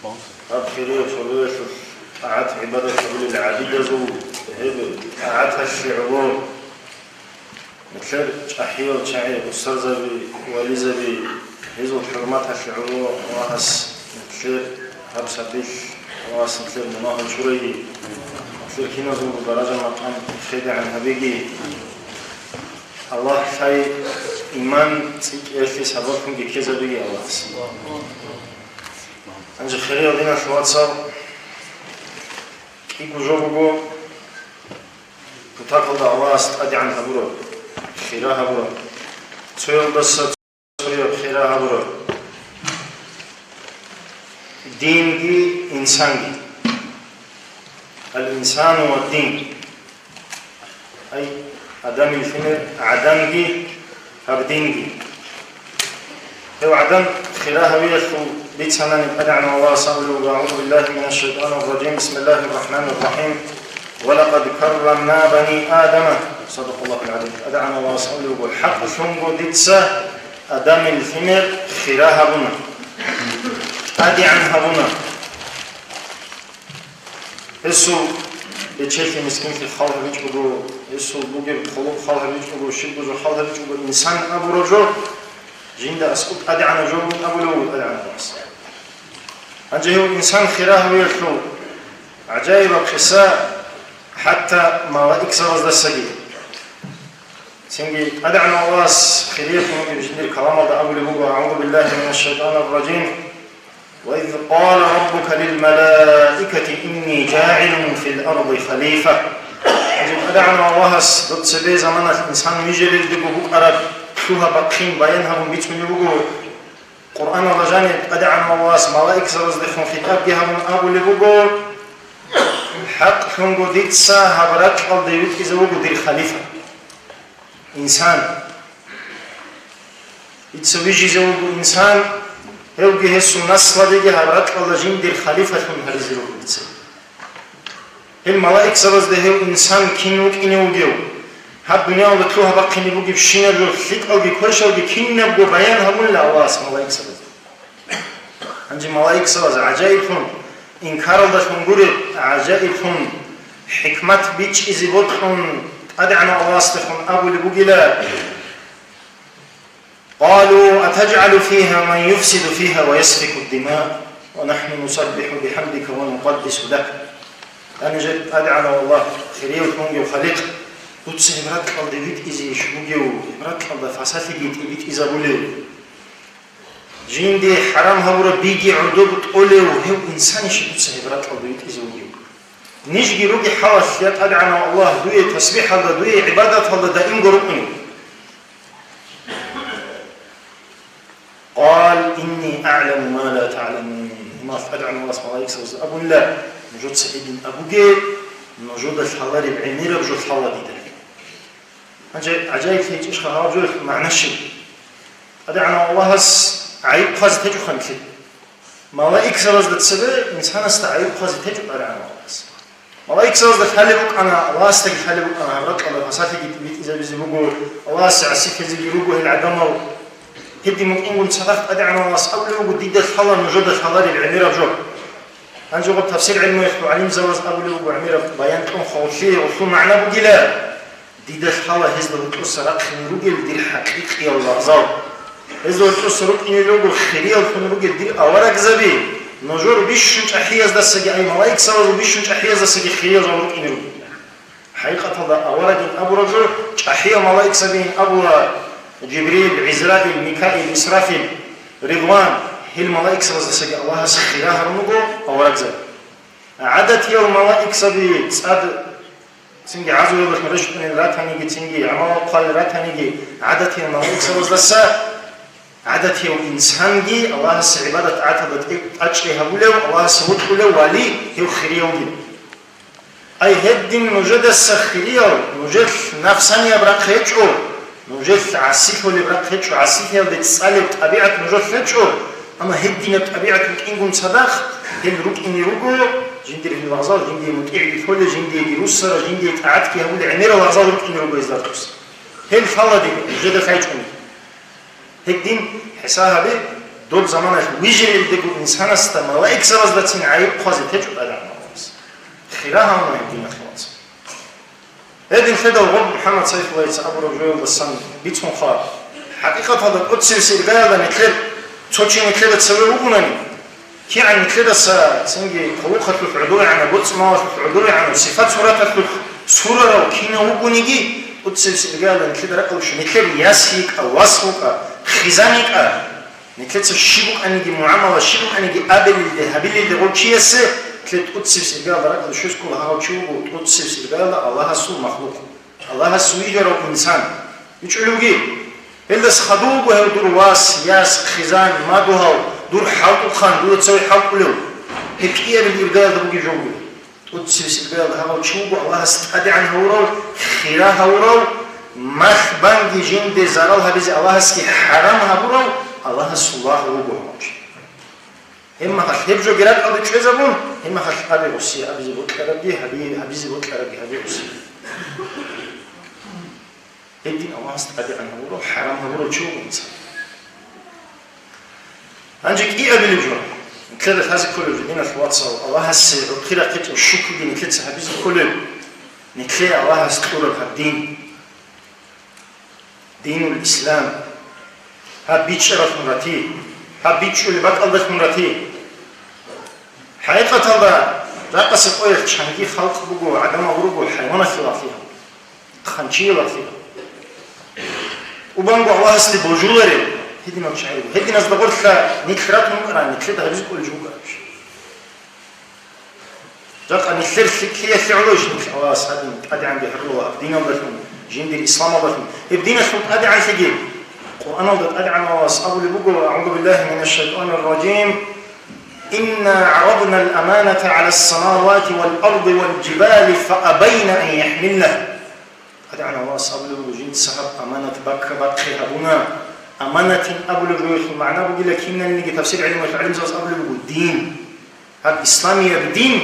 Гьаб хирияб хабиялъул тӀагӀат-гӀибадат гьабулел гӀабидазул гьеб тӀагӀаталъе гӀоло, нилъер чӀахӀиял чагӀи, устарзаби, вализаби, гьезул хӀурматалъе гӀоло Аллагьас нилъер гьаб сабилъ, Аллагьас нилъер мунагьал чурайги, нилъер киназулго даража-макъам хъедегӀан гьабиги. Аллагь лъай иман цӀикӀкӀиялъе сабаблъунги ккезабиги Аллагьас. Гьанже, хириял диналъул вацал, кӀиго жо буго кутакалда Аллагьас тӀадегӀан гьабураб, хира гьабураб. Цоялдаса цояб хира гьабураб. Динги инсанги. Ал-инсану ва дин. Ай, Адамил лъимер гӀаданги гьаб динги. Гьев гӀадан хира гьавиялъул бицанани, ТӀадегӀан Аллагьас абулеб буго: «АгӀузу биллагьи минаш шайтӀанир ражим, бисмиллагьир рахӀманир рахӀим. Ва лакъад каррамна бани Адама». Садакъаллагьул гӀазим. ТӀадегӀан Аллагьас абулеб буго: «ХӀакълъунго дица Адамил лъимер хира гьабуна, тӀадегӀан гьабуна». Гьесул бечелъи-мискинлъи хал гьабичӀого, гьесул бугеб хъулухъ хал гьабичӀого, щибго жо хал гьабичӀого, инсан абураб жо жинда аскӀоб тӀадегӀанаб жо бугин абулеб буго ТӀадегӀанав Аллагьас. Гьанже гьев инсан хира гьавиялъул гӀажаибаб къиса хӀатта малаикзабаздасаги. Цинги ТӀадегӀанав Аллагьас хирияб бугеб жиндир каламалда абулеб буго: «АгӀузу биллагьи минаш шайтӀанир ражим. Ва из къала раббука лил малаикати инни жагӀилун фил арди халифа». Гьанже ТӀадегӀанав Аллагьас доб цебе заманалъ инсан вижелелдего букӀараб лъугьа-бахъин баян гьабун бицунеб буго. Къуръаналда жаниб ТӀадегӀанав Аллагьас малаикзабаздехун хитӀабги гьабун абулеб буго: «ХӀакълъунго дица гьаб ракьалде витӀизе вуго дир халифа». Инсан. Дица вижизе вуго инсан, гьевги гьесул наслабиги гьаб ракьалда жиндир халифалъун гьаризе руго дица. Гьел малаикзабазда гьев инсан кин вукӀине вугев, гьаб дуниялалда лъугьа-бахъине бугебщинаб жо, лъикӀалги квешалги кинабго баян гьабунила Аллагьас малаикзабазда. Гьанже малаикзабаз гӀажаиблъун, инкаралдалъун гуреб, гӀажаиблъун хӀикмат бичӀчӀизе бокьун, ТӀадегӀанав Аллагьасдехун абулеб бугила: «Къалу атажгӀалу фигьа ман юфсиду фигьа ва ясфику ддима, ва нахӀну нусаббихӀу бихӀамдика ва нукъаддису лак». Я нижер ТӀадегӀанав Аллагь, хириялъунгев Халикъ, дуца гьеб ракьалда витӀизе иш вугев, гьеб ракьалда фасалъиги тӀибитӀизабулев? Жинде хӀарам гьабураб биги гӀодоб тӀолев гьев инсанищ дуца гьеб ракьалда витӀизе вугев? Нижги руги хӀалалъ, я ТӀадегӀанав Аллагь, дуе тасбихӀалда, дуе гӀибадаталда даимго рукӀунев. Къал: «Инни а'ламу ма ла та'ламун». Имам ТӀадегӀанав Аллагьас малаикзабазда абунила: «Нужеца гьедин абуге, нужеда лъалареб гӀемераб жо лъала дида». Гьанже гӀажаиблъи гьечӀищха гьаб жоялъул магӀна щиб? ТӀадегӀанав Аллагьас гӀайиб хъвазе течӀоха нилъее. Малаикзабазда цебе инсанасда гӀайиб хъвазе течӀо ТӀадегӀанав Аллагьас. Малаикзабазда лъалеб букӀана, Аллагьасдаги лъалеб букӀана, гьаб ракьалда фасалъиги тӀибитӀизабизе буго, Аллагьасе гӀасилъизеги руго гьел гӀадамал. Гьедин букӀингун цадахъ ТӀадегӀанав Аллагьас абулеб буго: «Дида лъала нужеда лъалареб гӀемераб жо». Гьанже гъоб тафсир гӀелмуялъул гӀалимзабаз абулеб буго гӀемераб баян кьун хъулухъ, гъолъул магӀна бугила: «Дида лъала гьезда гьоркьоса рахъине ругел дир хӀакъикъиял лагъзал. Гьезда гьоркьоса рукӀине руго хирияллъун ругел дир аварагзаби, нужер бищун чӀахӀияздасаги, ай, малаикзабазул бищун чӀахӀияздасаги хириял жал рукӀине руго». ХӀакъикъаталда аварагин абураб жо чӀахӀиял малаикзабиин абула: Жибрил, ГӀизраил, Микаил, Исрафил, Ридван. Гьел малаикзабаздасаги Аллагьас хира гьарун руго аварагзаби. ГӀадатиял малаикзаби цӀад цинги гӀазуялдалъун рещтӀунел ратаниги, цинги гӀамалал хъвалел ратаниги, гӀадатиял малаикзабаздаса гӀадатияв инсанги Аллагьасе гӀибадат-тӀагӀаталда тӀе-, тӀачӀи гьабулев, Аллагьасе вокьулев вали гьев хириявги. Ай, гьедин нужедаса хириял, нужелъ нафсанияб рахъ гьечӀо, нужелъ гӀасилъулеб рахъ гьечӀо, гӀасилъиялде цӀалеб тӀабигӀат нужелъ гьечӀо, амма гьединаб тӀабигӀат букӀингун цадахъ, гьел рукӀине руго, жиндир гьел лагъзал, жиндие мутӀигӀги кколел, жиндиеги руссарал, жиндие тӀагӀатги гьабулел гӀемерал лагъзал рукӀине руго гьезда тӀаса. Гьел лъала дида, нужеда лъайчӀони. Гьедин хӀисаб гьабе, Доб заманалъ вижарилдего инсанасда малаикзабаздацин гӀайиб хъвазе течӀо ТӀадегӀанав Аллагьас. Хира гьавуна гьединалъуван. Гьедин лъедал гъоб МухӀаммад Сайфуллаевица абураб жоялдасан бицунха, хӀакъикъаталда тӀоцебесеб иргаялда нилъер цо чи нилъеда цеве вугунани, кигӀан нилъедаса цинги хъулухъалъулъ гӀодовегӀанав, боцӀи-малалъулъ гӀодовегӀанав, сипат-сураталъулъ сурарав кинав вугониги, тӀоцебесеб иргаялда нилъеда ракӀалде щвей, нилъер яс йикӀа, вас вукӀа, хъизан йикӀа, нилъеца щиб букӀаниги мугӀамала, щиб букӀаниги абилелде, гьабилелде гъов чиясе, нилъер тӀоцебесеб иргаялда ракӀалде щвезе ккола гьав чи вуго тӀоцебесеб иргаялда Аллагьасул махлукъ, Аллагьас вижарав инсан. БичӀчӀулевги, гьелдаса хадув вуго гьев дур вас, яс, хъизан, мадугьал, дур хӀалтӀухъан, дуца цеве хӀалтӀулев. Гьеб кӀиабилеб иргаялда бугеб жо буго. ТӀоцебесеб иргаялда гьав чи вуго Аллагьас тӀадегӀан гьавурав, хира гьавурав, малъ-банги жинде зарал гьабизе Аллагьасги хӀарам гьабурав, Аллагьасул лагъ вуго гьав чи. Гьеб мехалъ гьеб жоги ракӀалде чӀезабун, гьеб мехалъ абе гъосие абизе бокьарабги гьаби-, гьабизе бокьарабги гьабе гъосие. Гьедин Аллагьас тӀадегӀан гьавурав, хӀарам гьавурав чи вуго инсан. Гьанже кӀиабилеб жо, нилъеда лъазе кколеб жо, диналъ вацал, Аллагьасе гӀурхъи рахъичӀеб шукруги нилъеца гьабизе кколеб, нилъее Аллагьас кьураб гьаб дин, динул ислам, гьаб бичӀчӀаралъун рати, гьаб бичӀчӀулеб бакӀалдалъун рати. ХӀакъикъаталда, ракъасе къоялъ чанги халкъ буго, гӀадамал руго хӀайваналъе лагълъи гьабун, хъанчие лагълъи гьабун. Убанго Аллагьасде божуларел гьединал чагӀи руго. Гьединазда гъорлъа нилъ ратун букӀарани, нилъеда гьабизе кӀолеб жо букӀарабищ? Жакъа нилъер лъикӀлъиялъе гӀолойищ нилъ Аллагьас гьадин тӀадегӀанги гьарулев гьаб диналдалъун, жиндир исламалдалъун? Гьеб диналъул тӀадегӀанлъиги Къуръаналда ТӀадегӀан Аллагьас абулеб буго: «АгӀузу биллагьи минаш шайтӀанир ражим. Инна гӀараднал аманата гӀалас самавати вал арди вал жибали фа абайна ан яхӀмилнагьа». ТӀадегӀан Аллагьас абулеб буго, жинца гьаб аманат бакка-бахъи гьабуна. Аманатин абулеб жоялъул магӀна бугила, киналниги тафсир гӀелмуялъул гӀалимзабаз абулеб буго, дин. Гьаб исламияб дин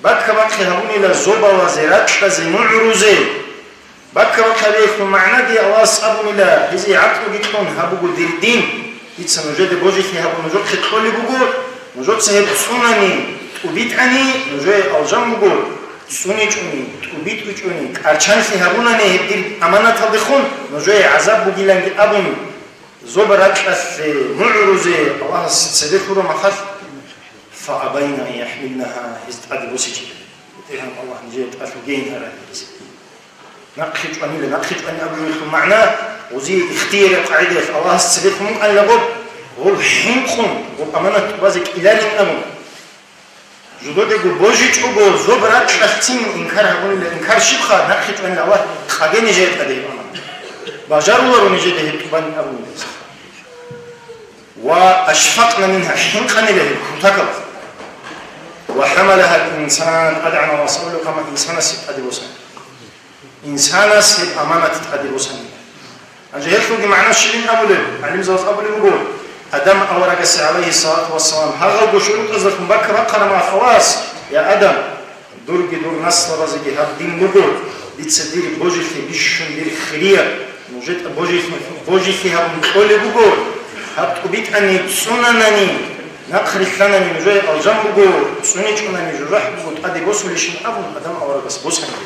бакка-бахъи гьабунила зобалазе, ракьазе, нугӀрузе. Бакка-бахъи гьабиялъул магӀнаги Аллагьас абунила, гьезие гӀакълуги кьун, гьаб буго дир дин. Дица нужеда божилъи гьабун нужехъе кьолеб буго, нужеца гьеб цӀунани, тӀубитӀани, нужее алжан буго, цӀуничӀони, тӀубитӀичӀони, кӀарчанлъи гьабунани гьеб дир аманаталдехун, нужее гӀазаб бугиланги абун, зобал-ракьалъе, нугӀрузе Аллагьас цебе лъура махалъ, фа абайна ан яхӀмилнагьа, гьез тӀаде босичӀеб. БетӀергьан Аллагь нижее тӀалъугейин гьарай гьез. Нахъе чӀванила, нахъе чӀвани абулеб магӀна, гъозие ихтияраб къагӀидаялъ Аллагьас цебе лъун букӀанила гъоб, гъоб хӀинкъун, гъоб аманат тӀубазе кӀиларин абун. Жидедаго божичӀого, зоб-ракьалъцин инкар гьабунила, инкар щибха, нахъе чӀванила Аллагь, къаге нижее тӀаде гьеб аманат. Бажаруларо нижеда гьеб тӀубанин абунила. Ва ашфакъна мингьа, хӀинкъанила гьеб кутакаб. Ва хӀамалагьал инсан, ТӀадегӀан Аллагьас абулеб, гьеб инсанасе тӀаде босана. Инсанас гьеб аманат тӀаде босанила. Гьанже гьелъулги магӀна щибин абулеб? ГӀалимзабаз абулеб буго, Адам аварагасе, гӀалайгьиссалату вассалам, гьагъалго шурутӀаздалъун бакка бахъана махалас: «Я Адам, дурги дур наслабазеги гьаб дин буго, дица дир божилъи бищун, дир хирияб, нужетӀа божилъи, божилъи гьабун кьолеб буго, гьаб тӀубитӀани цӀунанани, нахърилълъанани нужее алжан буго, цӀуничӀунани жужахӀ буго, тӀаде босулищин», — абун, Адам аварагас босанила.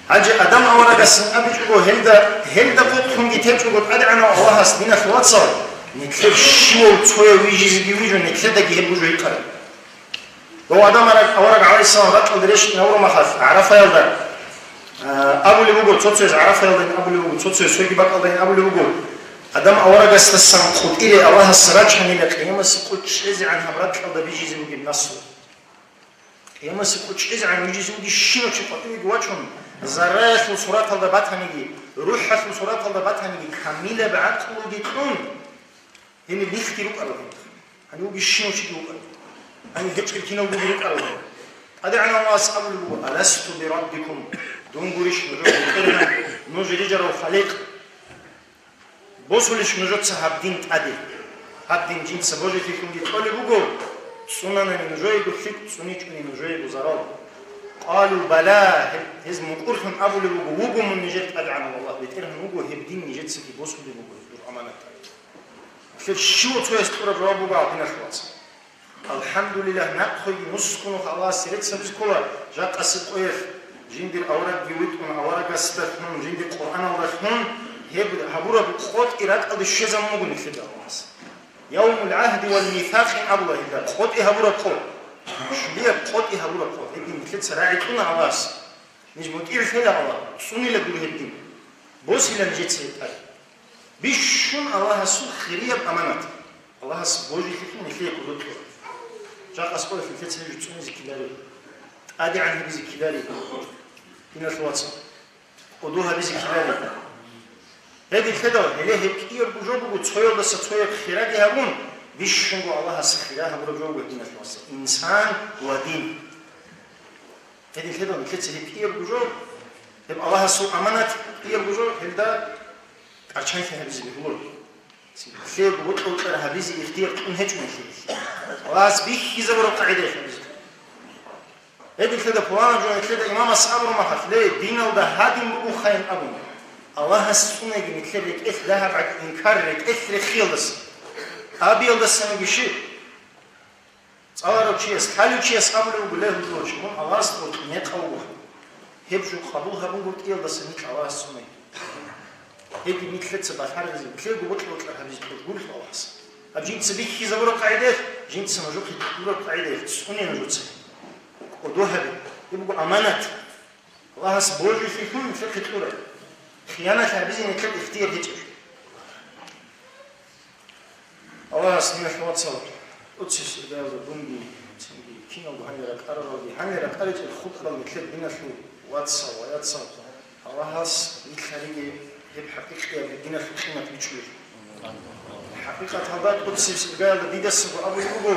Гьанже Адам аварагасин абичӀого, гьелда, гьелда къотӀлъунги течӀого ТӀадегӀанав Аллагьас, диналъ вацал, нилъер щивав цояв вижизеги вижун, нилъедаги гьеб буго гьикъараб. Ва Адам авараг, авараг гӀалайгьиссалам ракьалде рещтӀинавураб махалъ, ГӀарафаялда, а, абулеб буго, цо-цояз ГӀарафаялдайин абулеб буго, цо-цояз цоги бакӀалдайин абулеб буго, Адам аварагасдасан къотӀире Аллагьас рачанила къиямасе къо чӀезегӀан гьаб ракьалда бижизе бугеб наслу. Къиямасе къо чӀезегӀан вижизе вугищинав чи къватӀивеги вачун, зарраялъул сураталда батаниги, рухӀалъул сураталда батаниги, камилаб гӀакълуги кьун, гьениб нилъги рукӀарал гьеб. Гьанив вугищинав чиги вукӀарав. Гьанив гьечӀеб кинавгоги рукӀарал гьеб. ТӀадегӀанав Аллагьас абулеб буго: «Аласту бираббикум?» Дун гурищ нужер БетӀергьан, нуж рижарав Халикъ? Босулищ нужеца гьаб дин тӀаде? Гьаб дин жинца божилъилъунги кьолеб буго, цӀунанани нужеего лъикӀ, цӀуничӀони нужеего зарал. Къалу бала, гьеб-, гьез мукӀурлъун абулеб буго: «Вуго мун нижер ТӀадегӀанав Аллагь, БетӀергьан вуго, гьеб дин нижецаги босулеб буго, дур аманат тӀаде». Нилъер щивав цояс кьураб жаваб буго гьадиналъ, вацал. АлхӀамдулиллагь, нахъеги нусго нух Аллагьасе рецц гьабизе ккола, жакъасеб къоялъ жиндир аварагги витӀун, аварагасдалъун, жиндир Къуръаналдалъун гьеб гьабураб къотӀи ракӀалде щвезабун буго нилъеда Аллагьас. Явмул гӀагьди вал мисакъин абула гьелда, къотӀи гьабураб къо. Щулияб къотӀи гьабураб къо. Гьедин нилъеца рагӀи кьуна Аллагьас. Ниж мутӀигӀлъила Аллагь, цӀунила дур гьедин. Босила нижеца гьеб тӀад. Бищун Аллагьасул хирияб аманат. Аллагьас божилъилъун нилъее кӀодо кьура. Жакъасеб къоялъ нилъеца гьеб жо цӀунизе ккелареб, тӀадегӀан гьабизе ккелареб, диналъул вацал, кӀодо гьабизе ккелареб. Гьединлъидал гьеле гьеб кӀиябго жо буго, цоялдаса цояб хираги гьабун, бищунго Аллагьас хира гьабураб жо буго, диналъул вацал, инсан ва дин. Гьединлъидал нилъеца гьеб кӀиябго жо, гьеб Аллагьасул аманат кӀиябго жо, гьелда кӀарчанлъи гьабизе бегьуларо. Лъего бокьа-бокьара гьабизе ихтияр кьун гьечӀо нилъее. Аллагьас бихьизабураб къагӀидаялъ гьабизе. Гьединлъидал пуланаб жо нилъеда имамас абураб мехалъ, ле, диналда гьадин бугохъайин абун, Аллагьас цӀунаги нилъер рекӀелъ дагьаб гӀадин инкар рекӀелъ рехиялдаса, абиялдасаниги щиб? ЦӀаларав чияс, лъалев чияс абулеб буго, ле, гьудулав чи, мун Аллагьасда гъоркь мекъав вуго. Гьеб жо къабул гьабун гуртӀиялдаса нилъ Аллагьас цӀунаги. Гьедин нилъеца балъарабизе, нилъего бокьа-бокьара гьабизе кьураб гурелъул Аллагьас. Гьаб жинца бихьизабураб къагӀидаялъ, жинца нужехъе кьураб къагӀидаялъ цӀуне нужеца. КӀодо гьабе. Гьеб буго аманат. Аллагьас божилъилъун нилъехъе кьура. Хиянат гьабизе нилъер ихтияр гьечӀеб. Аллагьас, диналъул вацал, тӀоцебесеб иргаялда дунги, цинги киналго гьанир ракӀаралги, гьанир ракӀаричӀел хутӀарал нилъер диналъул вацал ва яцал, Аллагьас нилъ гьариги гьеб хӀакъикъияб диналъул къимат бичӀчӀулел. ХӀакъикъаталда тӀоцебесеб иргаялда дидасаго абулеб буго,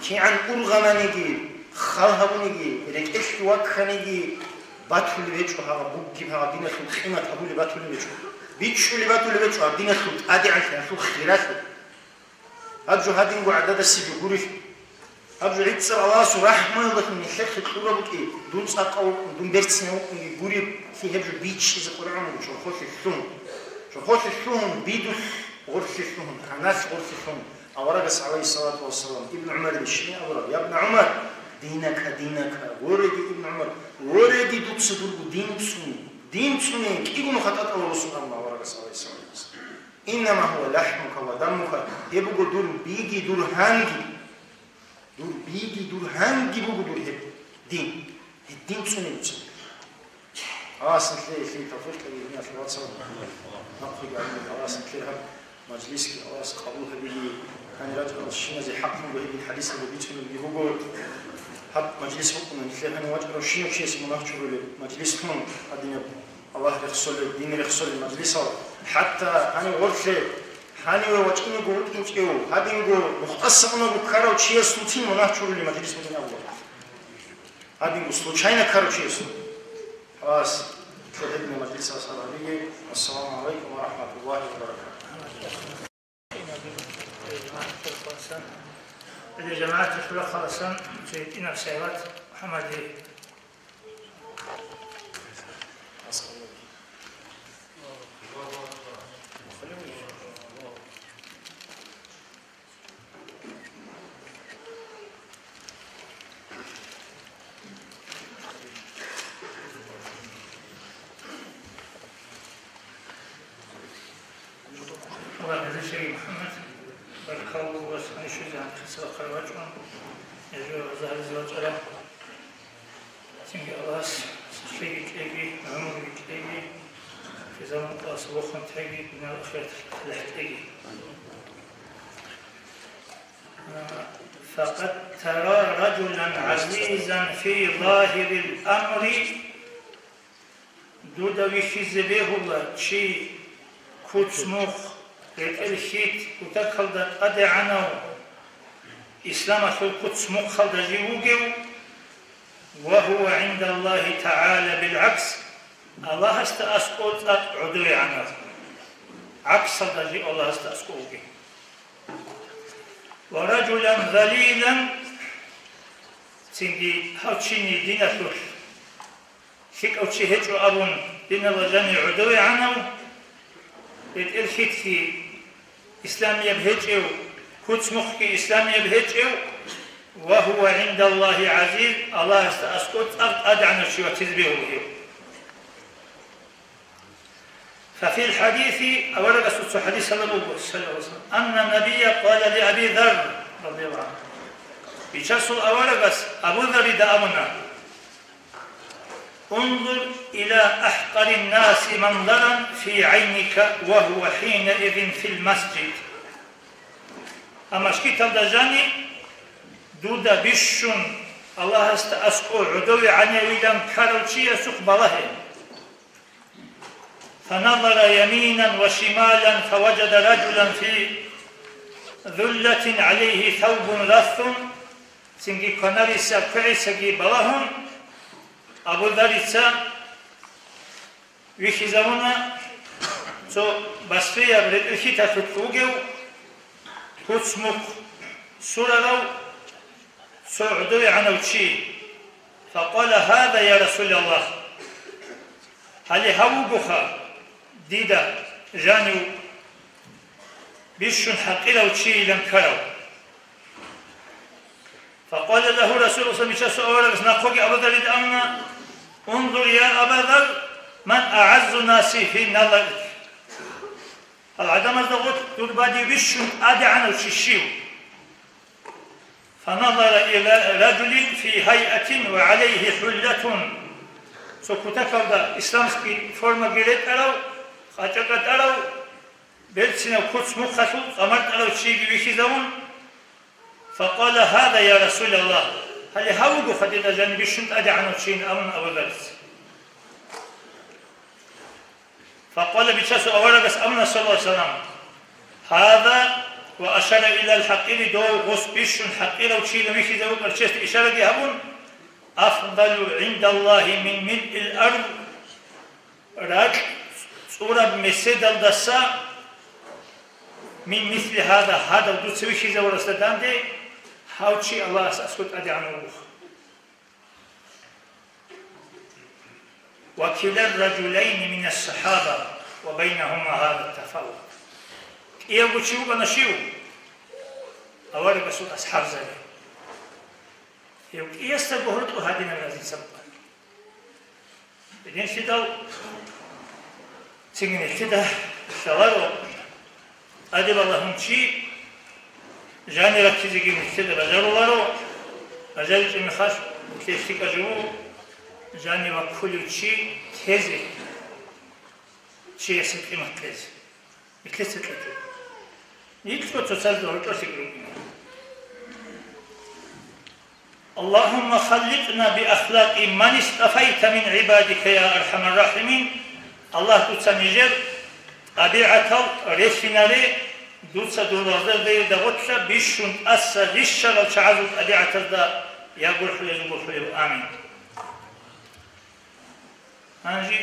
кигӀан ургъананиги, хал гьабуниги, рекӀелъе вакканиги батулеб гьечӀо, гьагъаб бугеб, гьагъаб диналъул къимат гьабулеб батулеб гьечӀо. БичӀчӀулеб батулеб гьечӀо гьаб диналъул тӀадегӀанлъи, гьалъул хиралъи. Гьаб жо гьадинго гӀададасеги гурелъул. Гьаб жо гӀицӀаб Аллагьасул рахӀмуялдалъун нилъехъе кьураб букӀи, дун цӀакъав вукӀун, дун берцинав вукӀунги гуреб, лъи гьеб жо бичӀчӀизе къваригӀун буго чорхолъе лъугьун. Чорхолъе лъугьун, бидулъ гъорлъе лъугьун, гьаналъ гъорлъе лъугьун. Аварагас, гӀалайгьиссалату вассалам, Ибн ГӀумарил щибин абураб: «Я ибна ГӀумар, динака, динака, вореги, Ибн ГӀумар, вореги дуца дурго дин цӀуне, дин цӀуне, кӀиго нуха тӀатӀала росун», — абуна аварагас, гӀалайгьиссалату вассалам. «Иннама гьува лахӀмука ва даммука», гьеб буго дур биги, дур гьанги. Дур биги, дур гьанги буго дур гьеб дин. Гьедин цӀуне дуца. Аллагьас нилъее лъей тавфикъ кьеги, диналъул вацал. Нахъеги гьабуни, Аллагьас нилъер гьаб мажлисги Аллагьас къабул гьабиги. Гьанир рачӀарал щиназе хӀакълъун бугеб гьадисалда бицунебги буго. Гьаб мажлис букӀуна нилъер гьанив вачӀарав щинав чиясе мунагь чурулеб мажлис тун, гьадинаб Аллагь рехсолеб, дин рехсолеб мажлисал. ХӀатта гьанив гъорлъе, гьаниве вачӀинего вукӀинчӀев, гьадинго нухтӀаса унаго ккарав чиясулцин мунагь чурулеб мажлис букӀин абула. Гьадинго случайно ккарав чиясул. Хас, лъебедни мажлисас гьабиги. Ассаламу гӀалайкум ва рахӀматуллагьи ва баракатугьу. Или жамагӀаталъул рахъаласан цо гьитӀинаб Сайлат МухӀаммадли. Аллагь разилъеги, МухӀаммад, баркалла, вас гьанив щвезе гьанхъе цадахъ вачӀун, гьеб жо гьаризе вачӀараб. Цинги Аллагьас сахлъиги кьеги, гӀумруги кьеги, физалун Аллагьас вохун теги, дуниял ахираталъ талихӀ кьеги. فقد ترى رجلا عزيزا في ظاهر الأمر. Дуда вихьизе бегьула чи куц-мухъ, ретӀел-хьит, кутакалда тӀадегӀанав, исламалъул куц-мухъалда жив вугев, وهو عند الله تعالى بالعكس, Аллагьасда аскӀов цӀакъ гӀодовегӀанав, гӀаксалда жив Аллагьасда аскӀов вугев. ورجلا ذليلا, цинги гьав чини диналъулъ лъикӀав чи гьечӀо абун, диналда жанив гӀодовегӀанав, ретӀел-хьитлъи Исламияб гьечӀев, куц-мухъги исламияб гьечӀев, ва гьува гӀиндаллагьи гӀазиз, Аллагьасда аскӀов цӀакъ тӀадегӀанав чи ватизе бегьулев. Фа фил хӀадиси, аварагасул цо хӀадис гьабун буго, саллаллагьу гӀалайгьи ва саллам, анна набия къала ли Аби Зарр, радияллагьу гӀангьу. Бичасул аварагас Абу Заррида абуна: «Унзур иля ахӀкъарин наси манзаран фи гӀайника ва гьува хӀинаизин фил масжид». Гьаб мажгиталда жани дуда бищун Аллагьасда аскӀов гӀодове гӀанавилан ккарав чиясухъ балагье. فنظر يمينا وشمالا فوجد رجلا في ظلة عليه ثوب رث. Цинги кванариса квегӀисаги балагьун, Абу Зарица вихьизавуна цо басрияб ретӀел-хьиталъулъ вугев, куц-мухъ сурарав цо гӀодове гӀанав чи. فقال: «هذا يا رسول الله». Гьале гьав вугоха дида жанив бищун хӀакъирав чийилан ккарав. فقال له رسول الله صلى الله عليه وسلم, аварагас нахъеги Абу Заррида абуна: «انظر يا أبا ذر من أعز الناس في نظرك». Гьал гӀадамазда гъорлъ дур бадиб бищун тӀадегӀанав чи щив? فنظر إلى رجل في هيئة وعليه حلة. Цо кутакалда исламский формаги ретӀарав, къачӀа-къатӀарав, берцинаб куц-мухъалъул къамар тӀарав чиги вихьизавун, فقال: «هذا يا رسول الله». Гьале гьав вугоха дида жанив бищун тӀадегӀанав чийин абун Абу Зарица. فقال, бичасул аварагас абуна, саллаллагьу гӀалайгьи ва саллам: «هذا», وأشار إلى الحقير, дов гъос бищун хӀакъирав чийилан вихьизавукӀарав чиясда ишараги гьабун, «أفضل عند الله من ملء الأرض», ракь цӀураб меседалдаса, «من مثل هذا», гьадав дуца вихьизавурасда данде, гьав чи Аллагьас аскӀов тӀадегӀанав вугоха. «وكلا الرجلين من الصحابة وبينهما هذا التفاوت». КӀиявго чи вукӀана щив? Аварагасул асхӀабзаби. Гьев кӀиясдаго гьоркьоб гьадинаб разница букӀана. Гьединлъидал цинги нилъеда лъаларо, тӀаде балагьун чи жанив раккизеги нилъеда бажаруларо, бажаричӀеб мехалъ нилъее лъикӀаб жо буго жанив ваккулев чи тезе, чиясе къимат кьезе. Нилъеца кьечӀо. Нилъго цоцазда гьоркьор лъикӀ рукӀине. اللهم خلقنا بأخلاق من اصطفيت من عبادك يا أرحم الراحمين. Аллагь, дуца нижер тӀабигӀатал релълъинаре, дуца дур лагъзадерда гъорлъа бищун тӀаса рищарал чагӀазул тӀабигӀатазда я гурхӀулев, гурхӀулев. Амин. Гьанже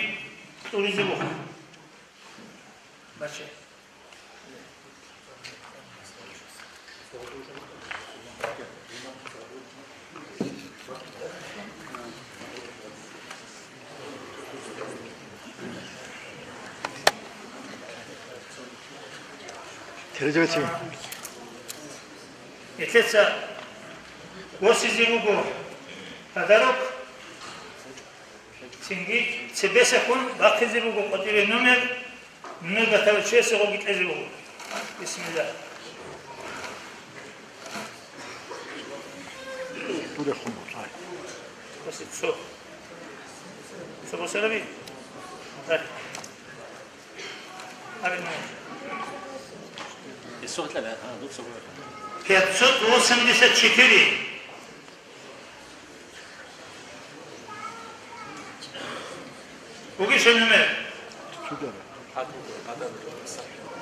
кьуризе вухъ. Баче. Терезевецин. Нилъеца босизе буго подарок. Цинги цебесехун бахъизе буго къватӀире номер, номер батарав чиясе гъоги кьезе буго. Бисмилла. Дурехун буго, ай. Баси цо. Цо басараби? Ай. Абин номер. Пятьсот восемьдесят четыре. Бугищ гьеб номер?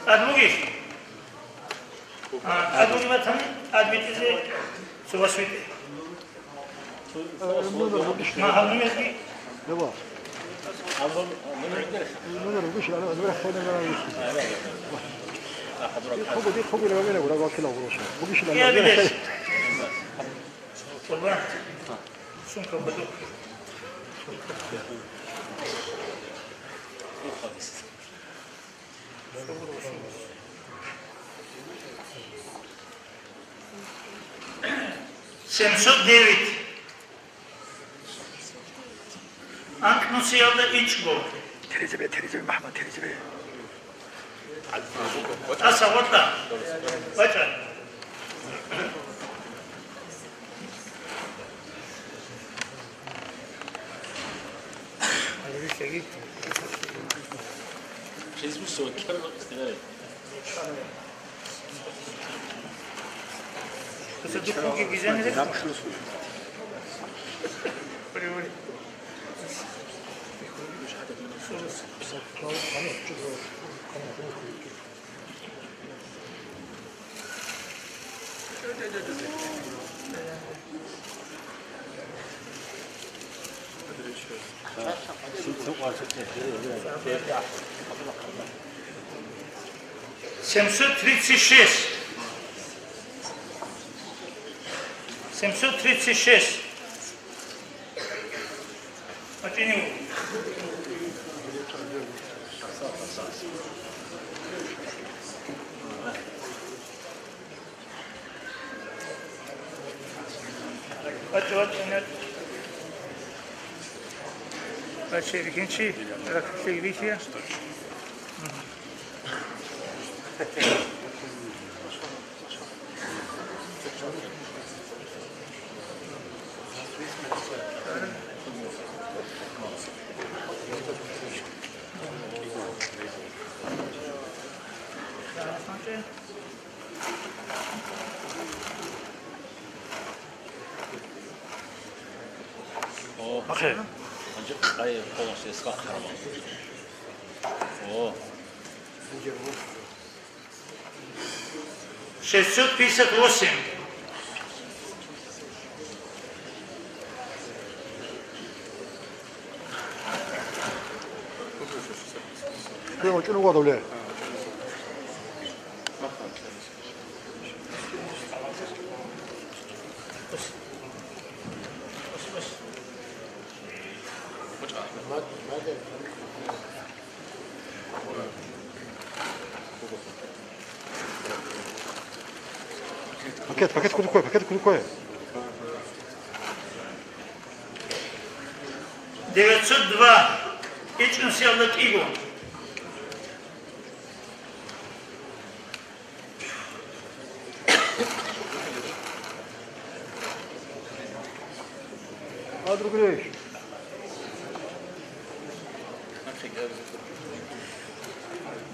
ТӀад бугищ? А, тӀад бугеб батани, тӀад битӀизе цо вас витӀе. Э, номер бугищ? Ма, гьаб номерги? Яба. Номер бугищ, ана, номер хвена, номер бугищ. Дихъ буго, дихъ буго, номер буго, рагъ вакила гуроша. Бугищ, я номер? Билес. Къурбан. Сумка бадук. Семьсот девять. Анкьнусиялда ичӀго. Терезебе, терезебе, Махмад, терезебе. ТӀаса гъоркьа. ВачӀа. Семьсот тридцать шесть. Семьсот тридцать шесть. О, гьанже къай полностью эскал харабал. О. Шестьсот пятьдесят восемь. Прямо что угадывали? Пакет, пакет куда кое, пакет куда кое. Девятьсот два. ИчӀнусиялда кӀиго.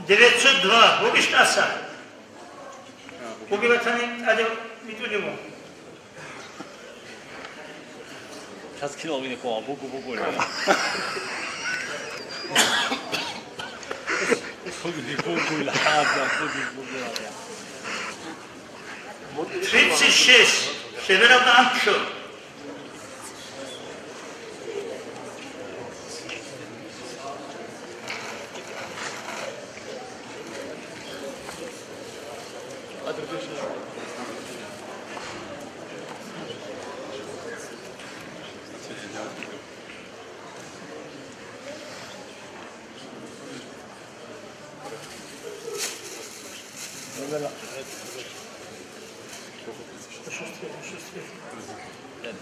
Девятьсот два. Вугищ тӀаса? Вуги батани тӀаде витӀулев вуго. Сейчас кинул мне кого, бугу, бугу, или? Бугу, бугу, или хада, бугу, бугу, или. Тридцать шесть. Шебералда анкьо.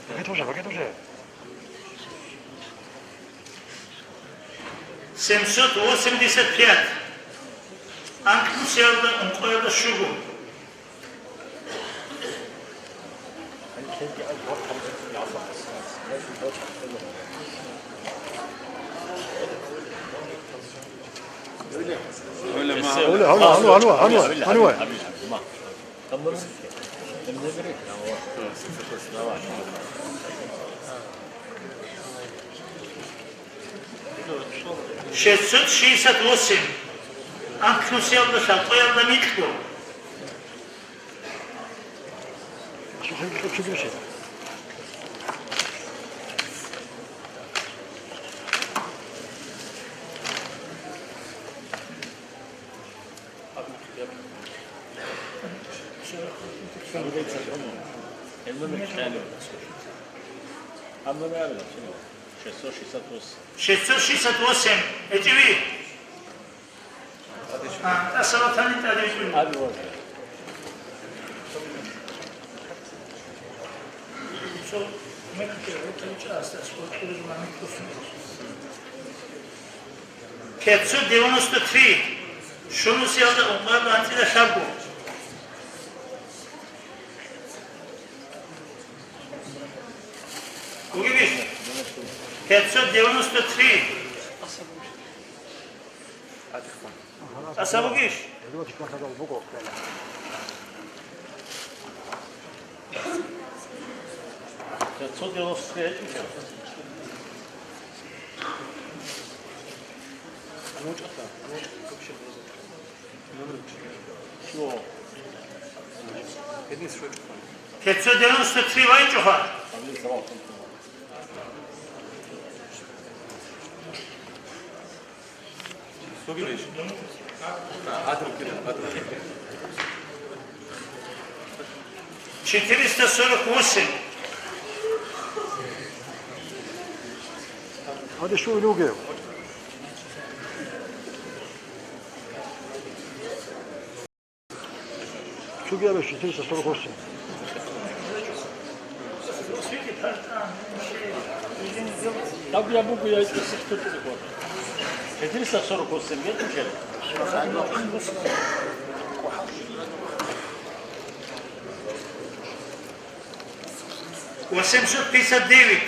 Пакет уже, пакет уже. Семьсот восемьдесят пять. Анкьнусиялда ункъоялда щуго. Гьавла, гьавла, гьавла, гьавла, гьавла. Шестьсот шестьдесят восемь. Анкьнусиялда лъабкъоялда микьго. Шестьсот шестьдесят восемь. Эчеви. А, тӀаса батани тӀаде витӀулев. Пятьсот девяносто три. Щунусиялда ункъоялда анцӀила лъабго. Бугебищ? Пятьсот девяносто три. ТӀаса бугищ? Пятьсот девяносто три. Пятьсот девяносто три вайчӀуха. Четыреста сорок восемь. Гьадин щугьун вугев? Чугияб четыреста сорок восемь. Так я бугу, я это сто телефон. Четыреста сорок восемь, нет, уже? Восемьсот пятьдесят девять.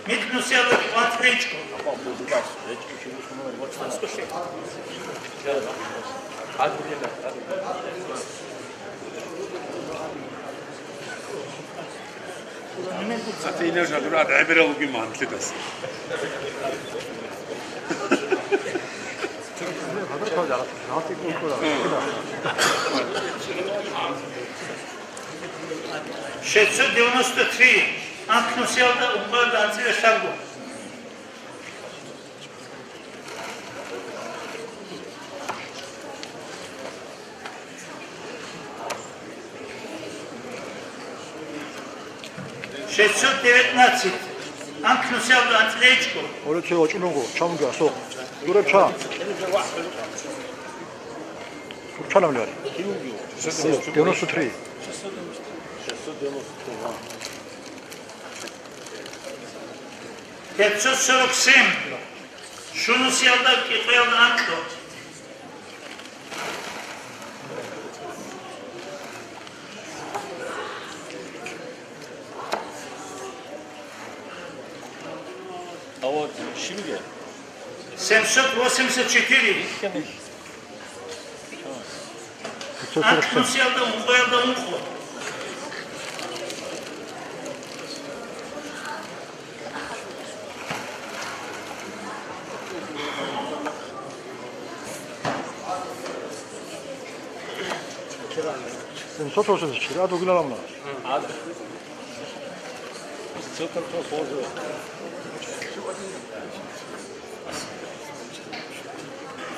Микнусиялда кӀванцӀ речӀо. Ати инев жагура ад гӀебирал вугин ман лъидас. Шестьсот девяносто три. Анкнусиялда ункъоялда анцӀила лъабго. Шестьсот девятнадцать. Анкнусиялда анцӀила ичӀго. Оле, цо вачӀун вуго, чамги асухъ. Гуреб чан. Гуреб чан абулеб. Девяносто три. Пятьсот сорок семь. Щунусиялда кӀикъоялда анкьго. А вот щибиге? Семьсот восемьдесят четыре. Анкнусиялда ункъоялда ункъо. Семьсот восемьдесят четыре, а другие ламна.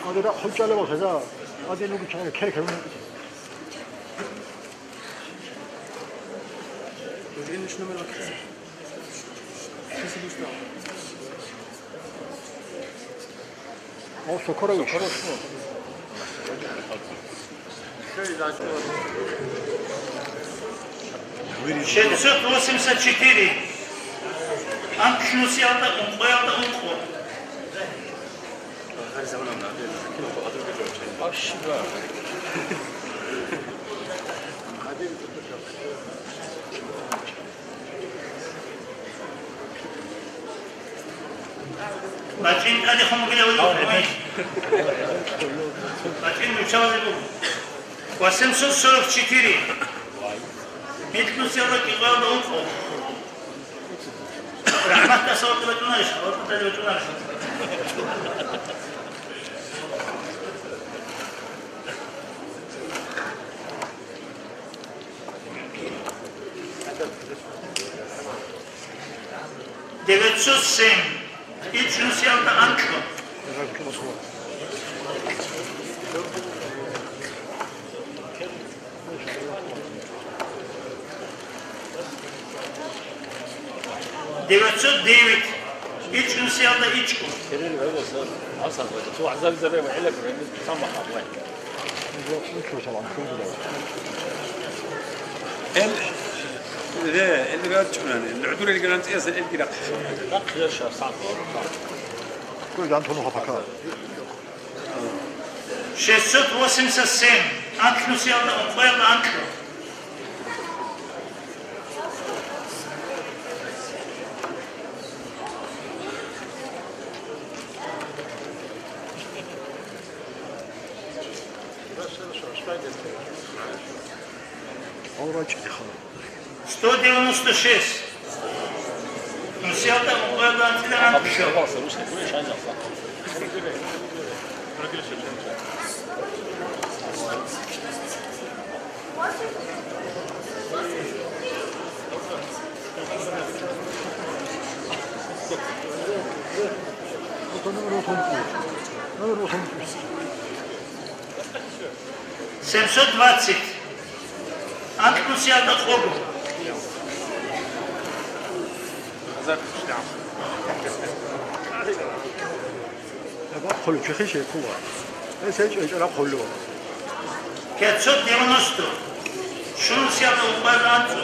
Адера хӀучӀалев вахъиза, аденуги чагӀи кер-керун. О, Сокорович. Шестьсот восемьдесят четыре. Анкнусиялда ункъоялда ункъо. БачӀин тӀадехун бугила вугев, гӀемер. БачӀин нучавазе буго. Восемьсот сорок четыре. Микнусиялда кӀикъоялда ункъо. РахӀматдаса ватӀа бачӀунарищ, ватӀа бачӀунарищ. Девятьсот семь. ИчӀнусиялда анкьго. Девятьсот девять. ИчӀнусиялда ичӀго. Э, элбегьанчӀунани, гӀудурел гранцӀияса элги рахъ. Рахъ яшав сагӀат. Кой гантуну хапака. Шестьсот восемьдесят семь. Анкьнусиялда ункъоялда анкьу. Гьав рачӀине хала. Сто девяносто шесть. Нусиялда ункъоялда анцӀила анкьу. Семьсот двадцать. Анкьнусиялда къого. Хъулу, чехи шей хъула. Гьесен чӀечӀараб хъулу. Пятьсот девяносто. Шунусиялда ункъоялда анцӀу.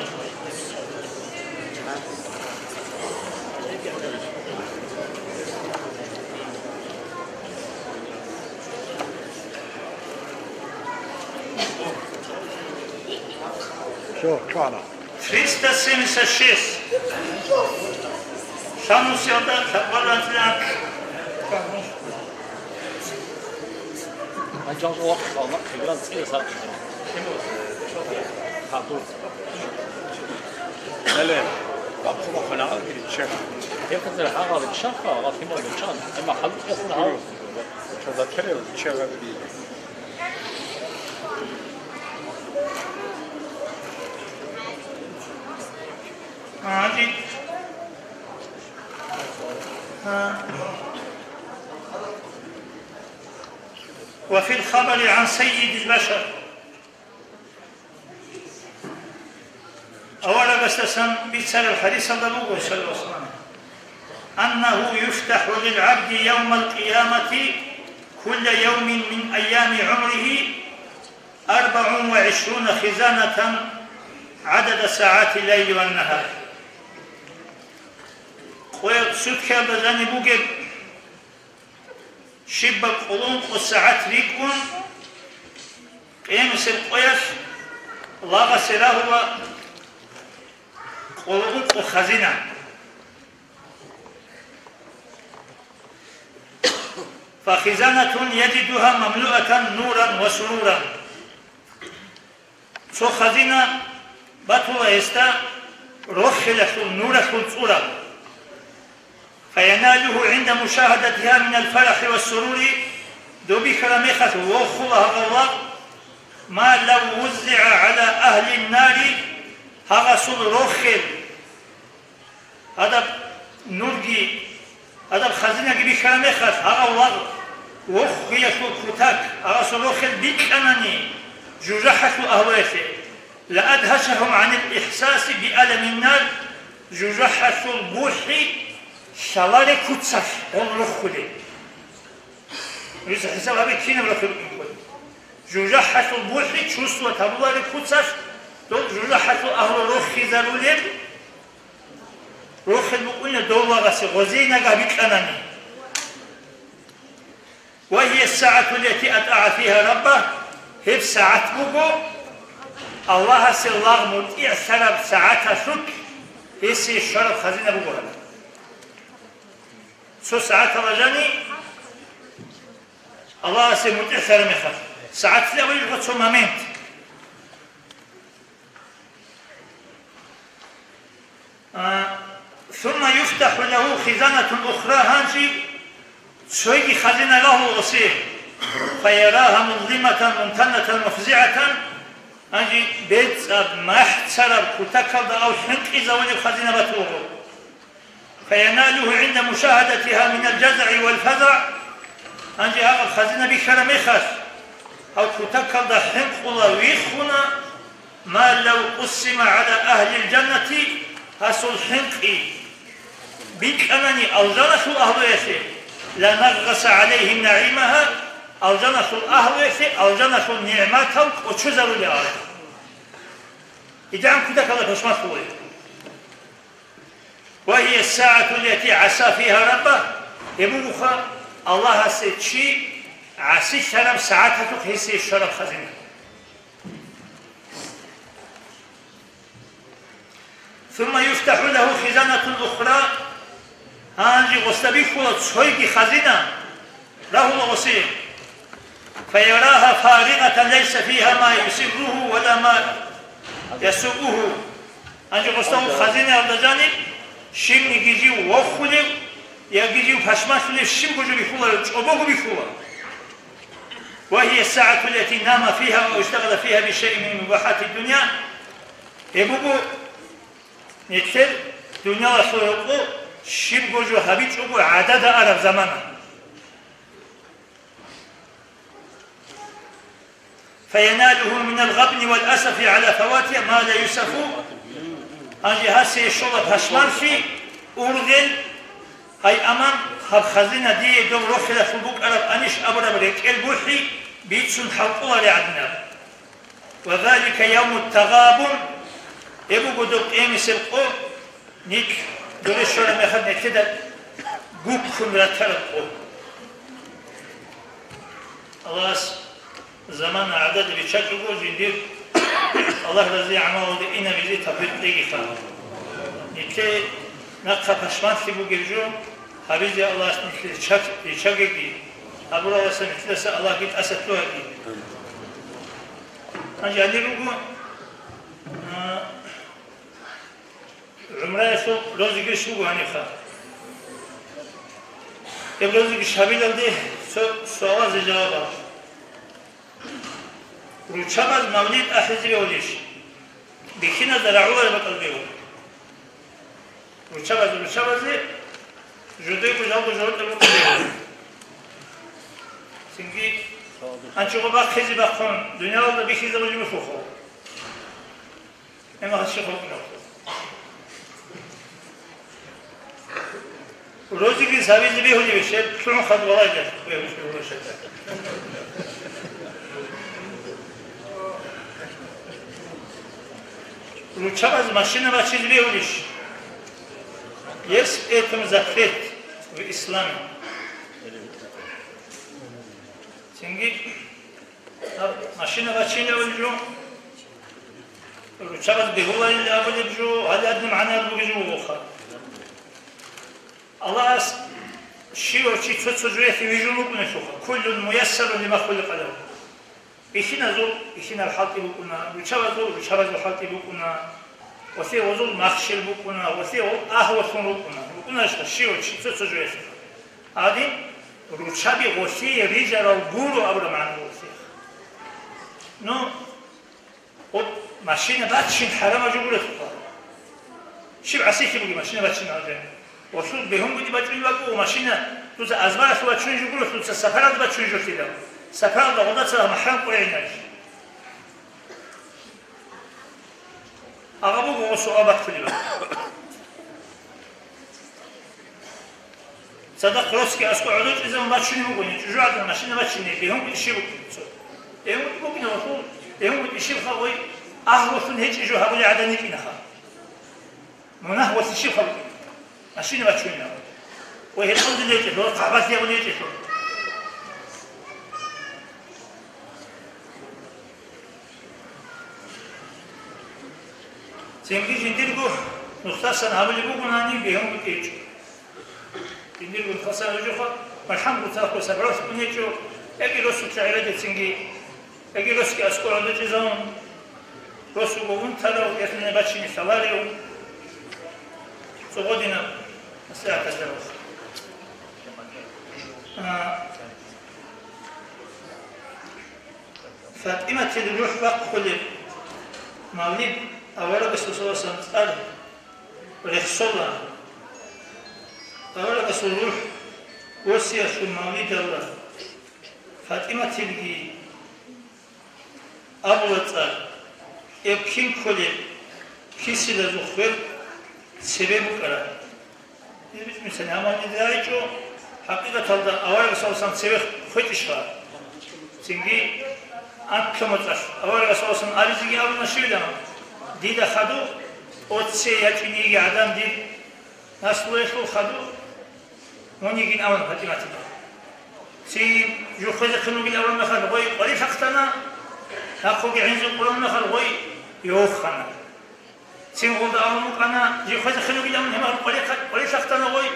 Всё, чвана. Триста семьдесят шесть. Шамусиялда лъабкъоялда анцӀила анкьу. Гьале, бахъуна хвана гьаб чех. Чаза терел чагъаби. وفي الخبر عن سيد البشر. Аварагасдасан бицараб хӀадисалда буго, саллаллагьу гӀалайгьи ва саллам, أنه يفتح للعبد يوم القيامة كل يوم من أيام عمره أربع وعشرون خزانة عدد ساعات الليل والنهار. Къоялъ суткиялда жаниб бугеб щибаб къоло ункъо сагӀат рикӀкӀун, къиямасеб къоялъ лагъасе рагьула къоло ункъо хазина. فخزانة يجدها مملوءة نورا وسرورا. Цо хазина батула гьесда рохелалъул нуралъул цӀураб. فيناله عند مشاهدتها من الفرح والسرور, доб бихьараб мехалъ вохула гьагъав лагъ, ما لو وزع على أهل النار, гьагъасул рохел, гьадаб нурги, гьадаб хазинаги бихьараб мехалъ, гьагъав лагъ вохиялъул кутак гьагъасул рохел бикьанани жужахӀалъул агьлуялъе, لأدهشهم عن الإحساس بألم النار, жужахӀалъул бухӀи лъаларе куцалъ гъол рохулел. Нужеца хӀисаб гьабе, кинаб рахъи букӀин кколеб. ЖужахӀалъул бухӀи чувствовать гьабулареб куцалъ, дол жужахӀалъул агьлу рохизарулеб, рохел букӀунеб дов лагъасе гъозие нагагь бикьанани. وهي الساعة التي أطاع فيها ربه, гьеб сагӀат буго Аллагьасе лагъ мутӀигӀлъараб сагӀаталъулъ гьесие щвараб хазина буго гьаб. Цо сагӀаталда жани Аллагьасе мутӀигӀлъараб мехалъ, сагӀаталъе абулеб цо момент. А, ثم يفتح له خزانة أخرى, гьанже цойги хазина рагьула гъосие. فيراها مظلمة ممتنة مفزعة, гьанже бецӀаб махӀцараб кутакалда гьав хӀинкъизавулеб хазина батула гъо. فيناله عند مشاهدتها من الجزع والفزع. Гьанже гьаб хазина бихьараб мехалъ, гьав кутакалда хӀинкъула вихуна, ما لو قسم على أهل الجنة, гьасул хӀинкъи бикьанани алжаналъул агьлуялъе, لنغص عليهم نعيمها, алжаналъул агьлуялъе алжаналъул нигӀматал кӀочозарулел гьарун. ИтӀагӀан кутакалда пашманлъула. وهي الساعة التي عصى فيها ربه, гьеб бугоха Аллагьасе чи гӀасилъараб сагӀаталъухъ гьесие щвараб хазина. ثم يفتح له خزانة أخرى, гьанже гъосда бихьула цойги хазина, рагьула гъосие. فيراها فارغة ليس فيها ما يسره ولا ما يسوءه. Гьанже гъосда хазинаялда жаниб щибниги жив вохулев, яги жив пашмалъулев щибго жо бихьуларев, чӀобого бихьула. وهي الساعة التي نام فيها أو اشتغل فيها بشيء من مباحات الدنيا. Гьеб буго нилъер дуниялалъул гьукъу щибго жо гьабичӀого гӀадада араб замана. فيناله من الغبن والأسف على فوات ما لا يؤسف. Гьанже гьасие щола пашманлъи, ургъел, гьай аман, гьаб хазина дие доб рохелалъул букӀараб анищ абураб рекӀел бухӀи бицун хӀалкӀолари гӀадинаб. وذلك يوم التغابن, гьеб буго доб къиямасеб къо, нилъ доре щвараб мехалъ нилъеда гуккун ратараб къо. Аллагьас замана гӀадада биччачӀого жиндир Аллагь разие гӀамалалде инабизе тавфикъ кьегиха. Нилъее нахъа пашманлъи бугеб жо гьабизе Аллагьас нилъ ричча-, риччагеги, гьабуралдаса нилъидаса Аллагьги тӀаса лъугьаги. Гьанже гьанир руго, а, гӀумраялъул розигриш буго гьанибха. Гьеб розигриш гьабилалде цо суалазе жаваб гьаб. Руччабаз мавлид ахӀизе бегьулищ? Бихьиназда рагӀулареб бакӀалде бегьу. Руччабаз, руччабазе жодойго жалго жо-, жо-, жо-, цинги анцӀго бахъизе бахъун, дуниялалда бихьизабулеб бугоха. Эмма гьасщи хӀукму. Розигриш гьабизе бегьулебищ, гьеб лъугӀун хадуб балайда бегьулебищ. Руччабаз машина бачизе бегьулищ? Есть этому запрет в исламе. Цинги гьаб машина бачинавулеб жо, руччабаз бегьуларин абулеб жо, гьале гьадин магӀнаялъ бугеб жо бугоха. Аллагьас щивав чи цо-цо жоялъе вижун вукӀунелъулха, كل ميسر لما خلق له. Бихьиназул бихьинаб хӀалтӀи букӀуна, руччабазул руччабазул хӀалтӀи букӀуна, гъосие гъозул махщел букӀуна, гъосие гъол агьлулъун рукӀуна, рукӀунарищха щивав чи цо-цо жоялъе. Гьадин, руччаби гъосие рижарал гуро абураб магӀна гъосие. Ну, гъоб машина бачин хӀарамаб жо гурелъулха. Щиб гӀасилъи бугеб машина бачин гьалжани? Гъосул бегьунгутӀи бачӀунеб бакӀу, машина дуца азбаралъув бачунеб жо гурелъул, дуца сапаралда бачунеб жо лъила? Сапаралда гъодацала махӀрам къваригӀинарищ? Агъаб буго гъосул абахъулеб. Цадахъ росги аскӀов гӀодов чӀезабун бачунеб бугони, чӀужугӀадан машина бачине, бегьунгутӀи щиб букӀин цо? БегьунгутӀи букӀине гъосул, бегьунгутӀи щибха гъой, агьлулъун гьечӀеб жо гьабулей гӀадан йикӀинаха. Мунагь гъосул щибха букӀин? Машина бачунеб. Ва гьелъул дилечӀелъул, хъабалъ ягъулечӀелъул. Цинги жиндирго нухтасан гьабулеб бугони бегьунгутӀи гьечӀо. Жиндирго нухтасан гьечӀоха, малхӀам гуцахъо сабралъ бунечӀо, яги росулъа гӀераде цинги, яги росги аскӀор гӀодов чӀезавун, росуго унтарав, яхъине бачине лъаларев, цӀугъодинаб маслигӀаталда рос. А, ФатӀиматил рухӀ бахъулеб мавлид аварагасул саллаллагьу гӀалайгьи ва саллам цӀар рехсола. Аварагасул рухӀ восиялъул мавлидалда ФатӀиматилги абула цӀар, гьеб кин кколеб, кисилазул хвел цебе букӀараб. Гьеб мисал гьабун гьечӀо, хӀакъикъаталда аварагас алсан цеве хвечӀищха? Цинги анкьа моцӀалъ аварагас алсан абизеги абуна щивилан: «Дида хадуб, оце ячӀинеги гӀадан дир Наслуялъул хадув мун йигин абун ПатӀиматида. Цин жухъ хвезехъин вугин абун мехалъ гъой къварилъ ахътана, нахъеги гӀинзу къулун мехалъ гъой йохана. Цин гъолда абун букӀана, жив хвезехъин вугин абун гьеб мехалъ къварилъ-, къварилъ ахътана гъой.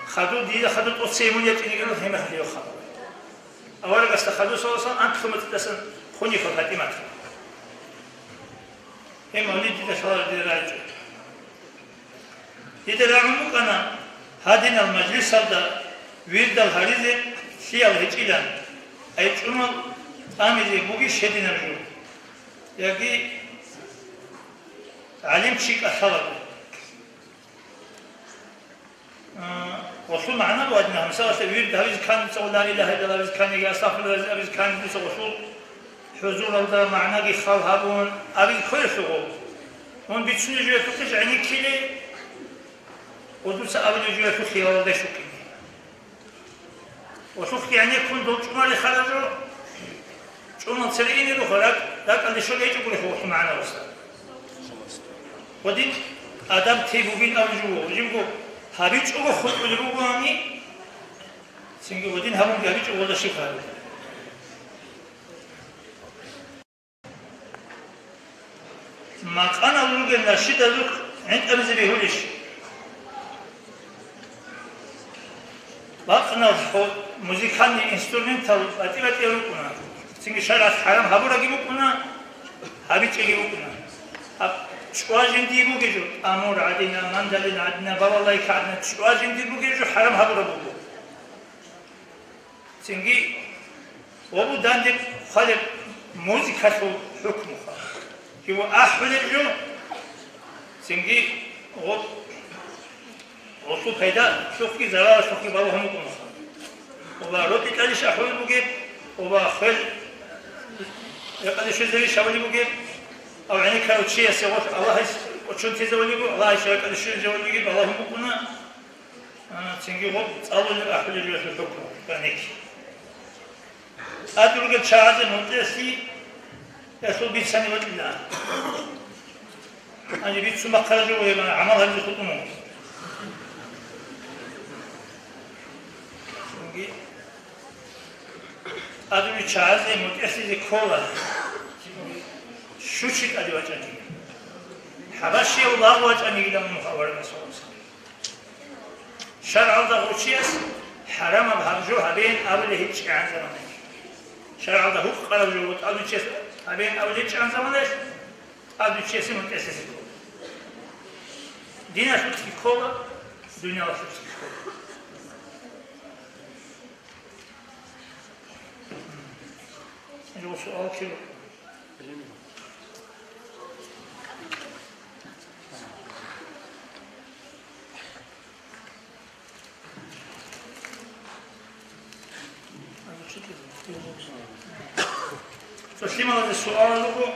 Хадув, дида хадув тӀоцее мун ячӀинегӀан гьеб мехалъ йохана. Аварагасда хадув саллаллагьу гӀалайгьи ва саллам анкьлъун батӀидасан хун йихьа ПатӀимат. Гьеб мавлид дида лъаларелде рагӀичӀо. Дида рагӀун букӀана гьадинал мажлисалда вирдал гьаризе лъиял гьечӀилан, ай чӀумал тӀамизе бугищ гьединаб жо, яги гӀалимчи кӀалъалаго. А, гъосул магӀна бугӀадина, гьамсалалъе вирд гьавизе ккани дица ла илагьа иллаллагь абизе ккани, астагъфируллагь абизе ккани дица гъосул хӀузуралда магӀнаги хал гьабун абизе кколелъул гъов. Мун бицунеб жоялъухъе гӀенеккилей, ва дуца абулеб жоялъухъ хиялалде щукӀине. Гъосухъ гӀенеккун дол чӀумал рехараб жо, чӀумал цере ине руго, ракӀ-, ракӀалде щолей гьечӀого рехо гъосул магӀна гъосда. Гъодин адаб тей бугин абулеб жо, жибго гьабичӀого хутӀулеб бугони, цинги гъодин гьабунги гьабичӀого гъолда щиб гьабе. Макъанал ругел нашидазухъ гӀинтӀабизе бегьулищ? Бакънал хо-, музыкальный инструментал батӀи-батӀиял рукӀуна, цинги шаргӀалъ хӀарам гьабураги букӀуна, гьабичӀеги букӀуна. Гьаб чӀвай жиндир бугеб жо, тӀамур гӀадина, мандолин гӀадина, балалайка гӀадина, чӀвай жиндир бугеб жо хӀарам гьабураб буго. Цинги гъоб данде хъвалеб музыкалъул хӀукмуха. Жив ахӀулеб жо, цинги гъоб, гъосул пайдалъухъги заралалъухъги балагьун букӀунаха. Оба рокьи кьалищ ахӀулеб бугеб, оба хвел рекъалде щвезарищ абулеб бугеб, ав гӀенеккарав чиясе гъолъ Аллагьас кӀочон тезавулего, Аллагьас рекъалде щвезавулего балагьун букӀуна. А, цинги гъоб цӀалулел ахӀулел жоялъул хӀукму, гӀенекки. ТӀад ругел чагӀазе мутӀигӀлъи ялъул бицани вокьила. Гьанже бицун бахъараб жо гьеб гӀамал гьабизе хутӀун вуго. Цинги тӀад ругел чагӀазе мутӀигӀлъизе ккола щучи тӀаде вачӀаниги, хӀабашияв лагъ вачӀанигилан мун хабар расулас. ШаргӀалда гъов чияс хӀарамаб гьаб жо гьабеян абулеб гьечӀебгӀан заманаялъ. ШаргӀалда гьукъараб жо тӀадвиччасе гьабеян абулеб гьечӀебгӀан заманаялъ, тӀадвиччасе мутӀигӀлъизе ккола. Диналъулъги ккола, дуниялалъулъги ккола. Жо суал киро? Цо лъималазе суал руго,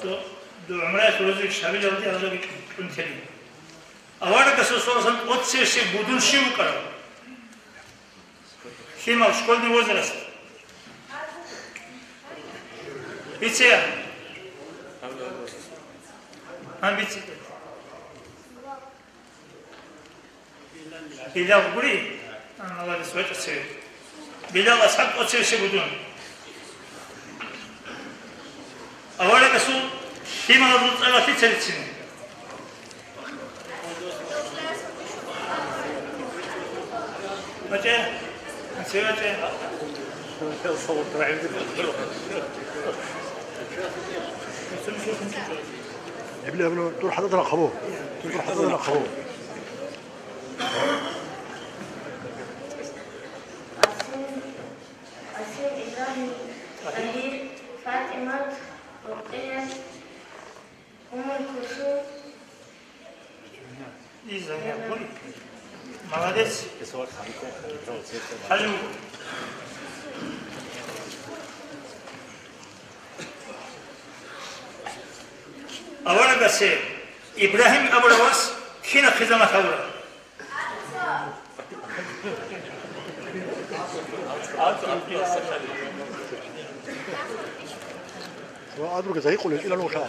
цо ду гӀумраялъул рузбекищ гьабилалде гьалжаги кьунтелин. Аварагасул суаласан тӀоцевесев будун щив вукӀарав? Лъимал, школьный возраст. Бице. Гьан бице. Билал гури? А, молодец, вачӀа цеве. Билал асхӀаб тӀоцевесев будун. Аварагасул лъималазул цӀаралъи церицине. ВачӀа? Анцеве вачӀа? Эбла, эбла, дур хӀададра хъабо. Дур хӀададра хъабо. Асил, Ибрагьим, Тагьир, ФатӀимат, Рукъият, Уммулкулсум. Молодец. Хажу. Аварагасе Ибрагьим абурав вас кинаб хъизамат гьабураб? Ва адруга загьикъулел кӀила нуша.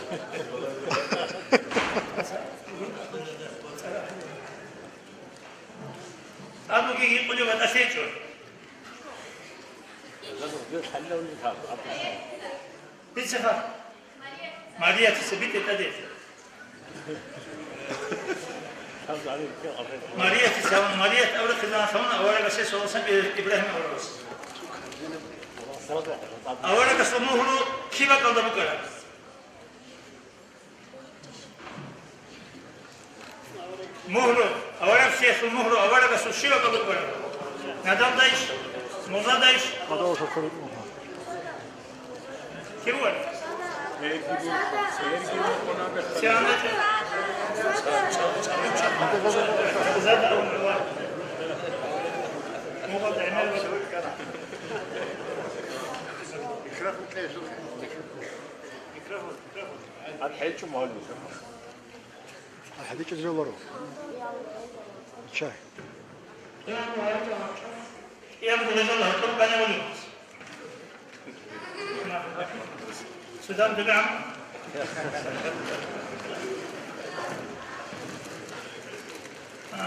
Абуги гьикъулев ватӀа лъечӀо. Дица ха. Мариятица битӀе тӀаде. Мариятица, Марият аврахъизан лъавна аварагасде саллаллагьу гӀалайгьи ва саллам Ибрагьим аварагас. Аварагасул мугьру киб бакӀалда букӀараб? Мугьру, аварагасул мугьру, аварагасул щиб бакӀалда букӀараб? Надалдайищ? Мурзадайищ? Киван? Сианат? Мурзада аварагас. Мурзада гӀемер. Микрофон, микрофон. Гьаб хӀечӀо, мугӀалим. ГьабичӀо, зилаларо. Чай. Судан дагӀан. А,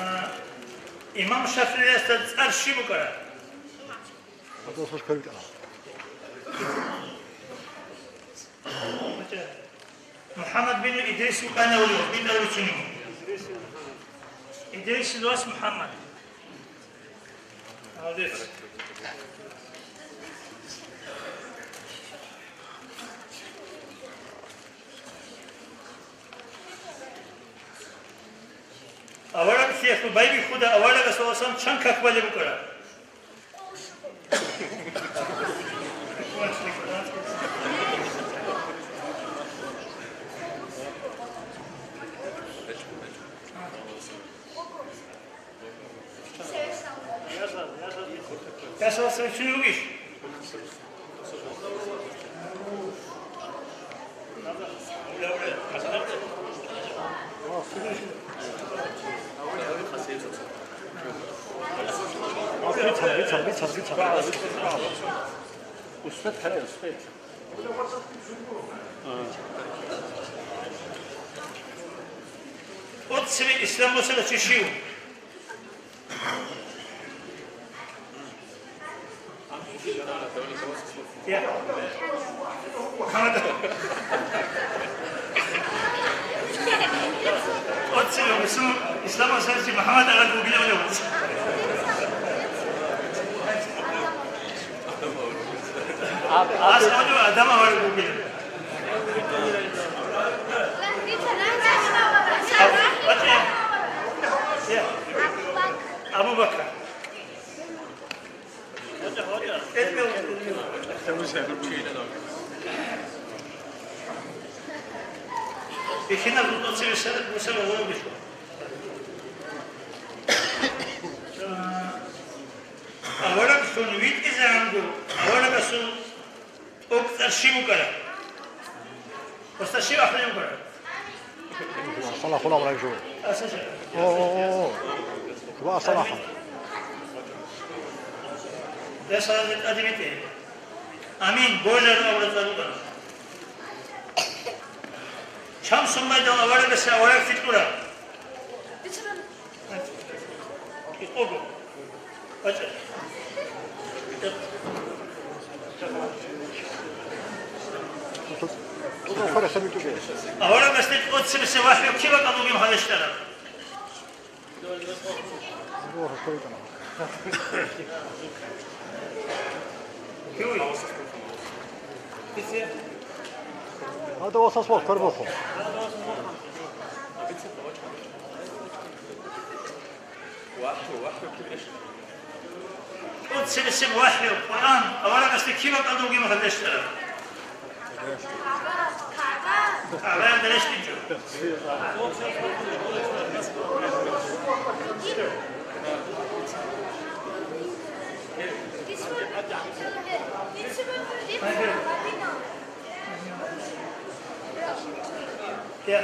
имам ШафигӀиясда цӀар щиб букӀараб? МухӀаммад бин Идрис вукӀана гьев, битӀараб цунги. Идрисил вас МухӀаммад. Молодец. Аварагасул байбихьуда аварагас валасан чан как балеб букӀараб? Ясал сай чуюгиш? Устат гьарай, устат. ТӀоцебе ислам босарав чи щив? Я. МухӀаммад. ТӀоцебе мусул-, ислам босарав чи МухӀаммад авараг вугилан абулев. Аб-, Аб-, Асгьаб Адам авараг вугилан. Абу Бакр. Бихьинаб тӀоцебе мусул авараг вугилан. Авараглъун витӀизегӀанго аварагасул тӀокӀ цӀар щиб букӀараб? Гьесда щиб ахӀулеб букӀараб? Салахун абураб жо. Аса жо. О, о, о, о. Ва салаха. Я салаза тӀадибитӀе. Амин. Божар абураб цӀар букӀана. Чан суммайдал аварагасда авараг цӀикӀкӀураб? Икъого. Аварагасде тӀоцебесеб вахӀю киб бакӀалда бугеб гьале щвараб? Гьада васас вахъ карбахъо. ТӀоцебесеб вахӀю, Къуръан, аварагасде киб бакӀалда бугеб гьале щвараб? КагӀбаялда рещтӀинчӀо. Я.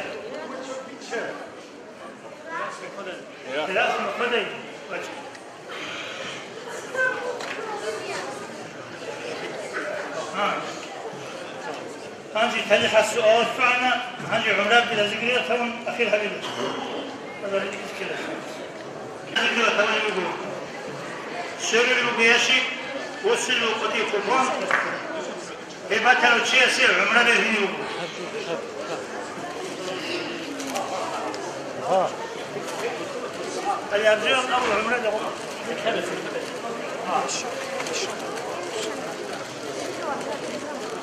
Гьелъул хъвадай вачӀа. Гьа. Гьанже талихӀас суал лъугӀана, гьанже гӀумраги разигрила тавун ахир гьабила. Разигрила тавун буго. Сверулев буго ящик, вуссулев къотӀи купон, гьеб батарав чиясе гӀумра бергьине буго. Гьа. Гьале абзуял абу гӀумра дагъу.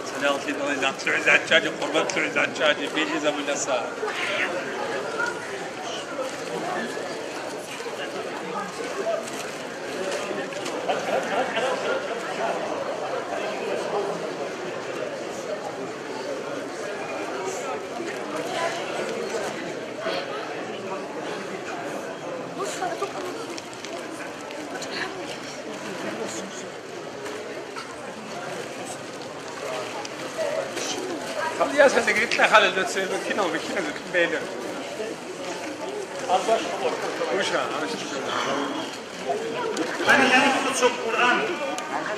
Салават лъидалай нахъ лъугӀизе гӀаччаги, къурбан лъугӀизе гӀаччаги, бихьизабуна са. Хъалиясалдаги рикьа хъалил доцебе киналги киназе тӀубейилан. Уша, ана Гьаниб гьаниб буго цо Къуръан.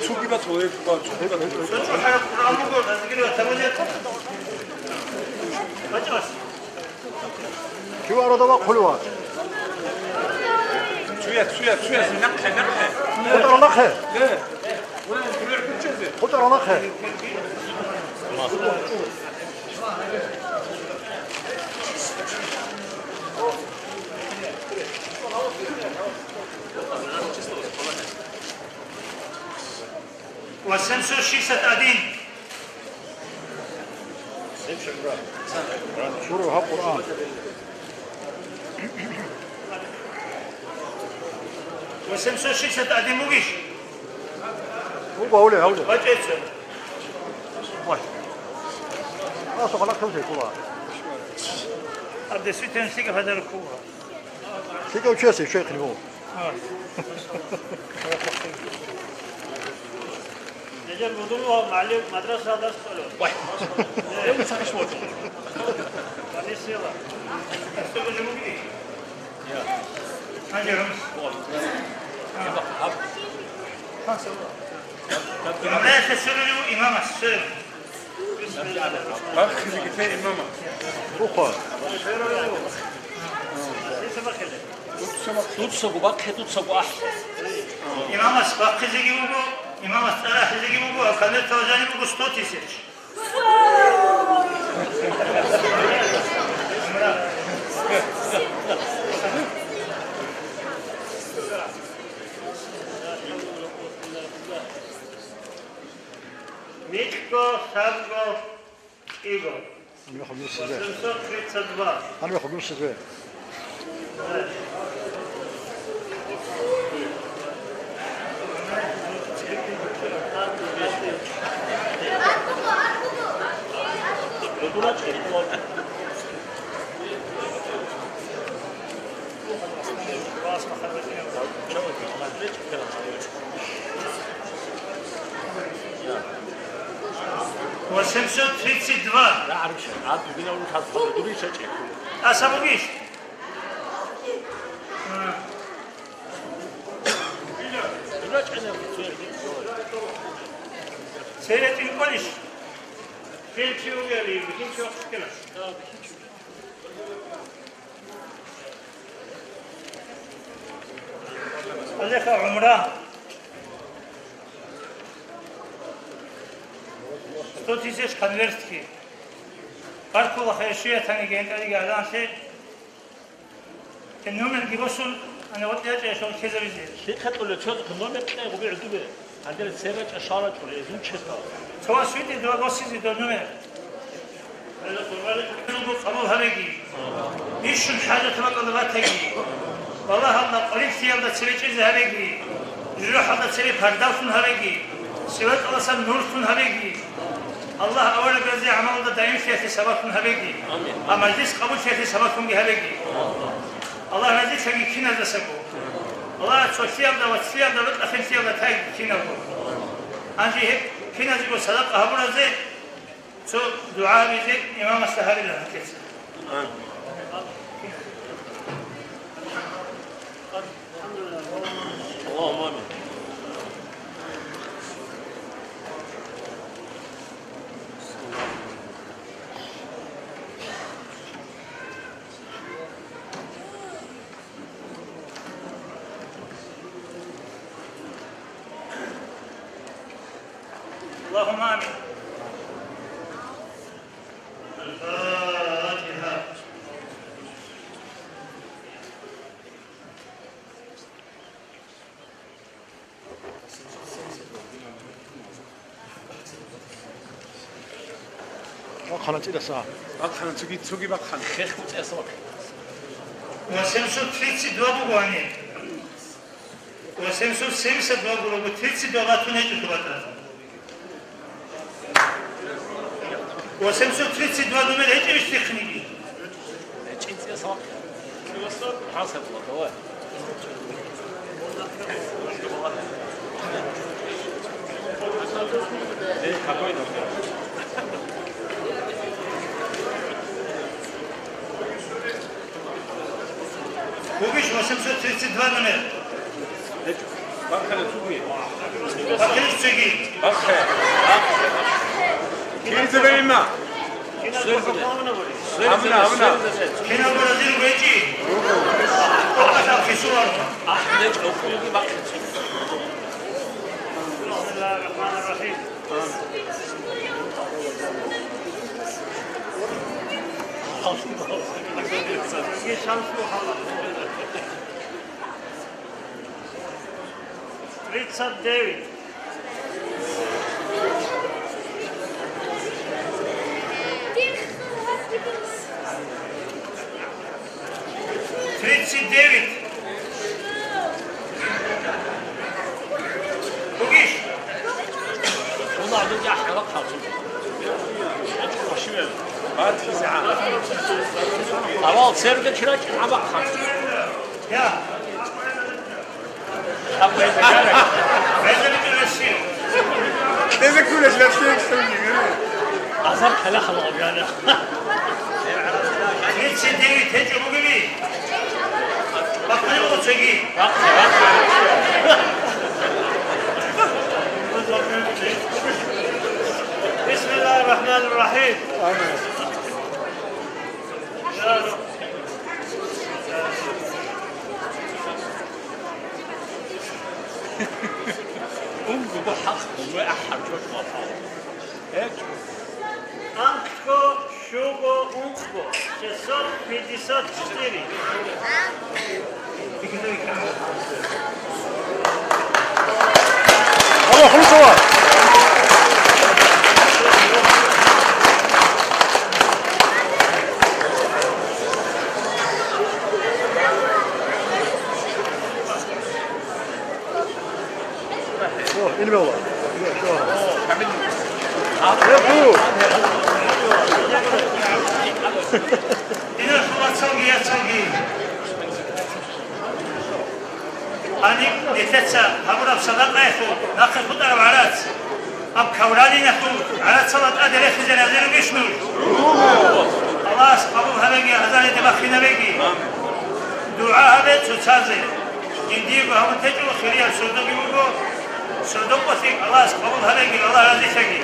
Цуги бацӀ, цуги бацӀ. Цо чӀухӀараб Къуръан буго, разгирав тавалет. БачӀас. Кив арада вахъулев? Цуя, цуя, цуя, нахъе, нахъе. КъутӀара нахъе. Э. КъутӀара нахъе. Ва семьсот шестьдесят один. Сура гьаб Къуръан. Ва семьсот шестьдесят один бугищ? Буго, гьавле, гьавле. БачӀеца. Вай. Асухъа лакъ кавсай ккола. Аб действительно лъикӀаб гьадар ккола. ЛъикӀав чиясе щвей хъилбу. А. Гьезер мудулав мугӀалим мадрасаялда дарс кьолев. Вай. Э. Э, муцахъе шугьун. Валисила. Особенно мугӀалим. Я. Гьанже гьанс. О. А. Гьаб. Гьанс. Гьаб. Гьаб. Гьаб. Гьаб. Имамас, сверун. Бахъизеги те имама. Ухъа. Дуцаго бахъе, дуцаго ахӀ. Имамас бахъизеги буго, имамас цӀар ахӀизеги буго, а конверталда жаниб буго сто тысяч. Микьго, сабго, кӀиго. Гьаниб хъуб нусизе. Восемьсот тридцать два. Гьаниб хъуб нусизе. Восемьсот тридцать два. Асабугиш? Цере тӀинкӀванищ? Пенсия угели, бихинчи вахъ ккела. Алеха гӀумра. Сто тысяч конвертки. Баркула хайшия таниги гьенкӀариги гӀаданлъи. Гьеб номерги босун, ана ватӀа ячӀа яшав ккезабизе. Лъихъа кьолев цо номер кье гъубе гӀудубе. Гьанже цебе чӀашарачӀо, гьезул чеса. Цо вас витӀи дова босизе дов номер. Къабул гьабеги. Бищун хӀажат бакӀалда батаги. Балагьалда къварилъиялда цебе чӀезе гьабеги. ЖужахӀалда цебе пардавлъун гьабеги. СиратӀаласан нурлъун гьабеги. Аллагь аварагасде гӀамалалда даимлъиялъе сабаблъун гьабеги. Амин. Ва мажлис къабуллъиялъе сабаблъунги гьабеги. Аллагь разилъаги киназдасаго. Аллагь цолъиялда ва цлъиялда рокьа-хинлъиялда тайги киналго. Гьанже гьеб киназего садакъа гьабуразе цо дугӀа гьабизе имамасда гьабила гьанкеца. Аллагьумма амин. اللهم آمين. الفاتحة. Бахъана цӀидаса. Бахъана цоги, цоги бахъана. Хехго цӀеса бахъана. Восемьсот тридцать два буго гьаниб. Восемьсот семьдесят два буго, тридцать два батун гьечӀо батӀа. Восемьсот тридцать два номер гьечӀебищ тихниги? Бугищ восемьсот тридцать два номер? Бахъана цоги. Бахъана цоги. Бахъана. Кинаб разил гьечӀи? Къокъалъ хисуларо. Ахмед округи бахъана цоги. بسم الله الرحمن الرحيم. Тридцать девять. Тридцать девять. Бугищ? Авал церга чира чӀамахъан. Я. Азар калахал гӀургьана. Тридцать девять гьечӀо бугеби? Бахъани буго цоги. بسم الله الرحمن الرحيم. Унго бахъ, ахӀарчо бахъ. Анкьго, щуго, ункъго, шестьсот пятьдесят четыре. Аллаху Акбар! О, илбала. Динар хъула цалги, я цалги. Гьаниб нилъеца гьабураб садакъаялъул нахъе хутӀараб гӀарац, гьаб кавлалиналъул гӀарацала тӀаде рехизе рази ругищ нуж? Аллагьас къабул гьабеги, азарилде бахинабеги. ДугӀа гьабе цоцазе. Жиндиего гьабун течӀо, хирияв сордоги вуго. Сордо-къо лъикӀ, Аллагьас къабул гьабеги, Аллагь разилъаги.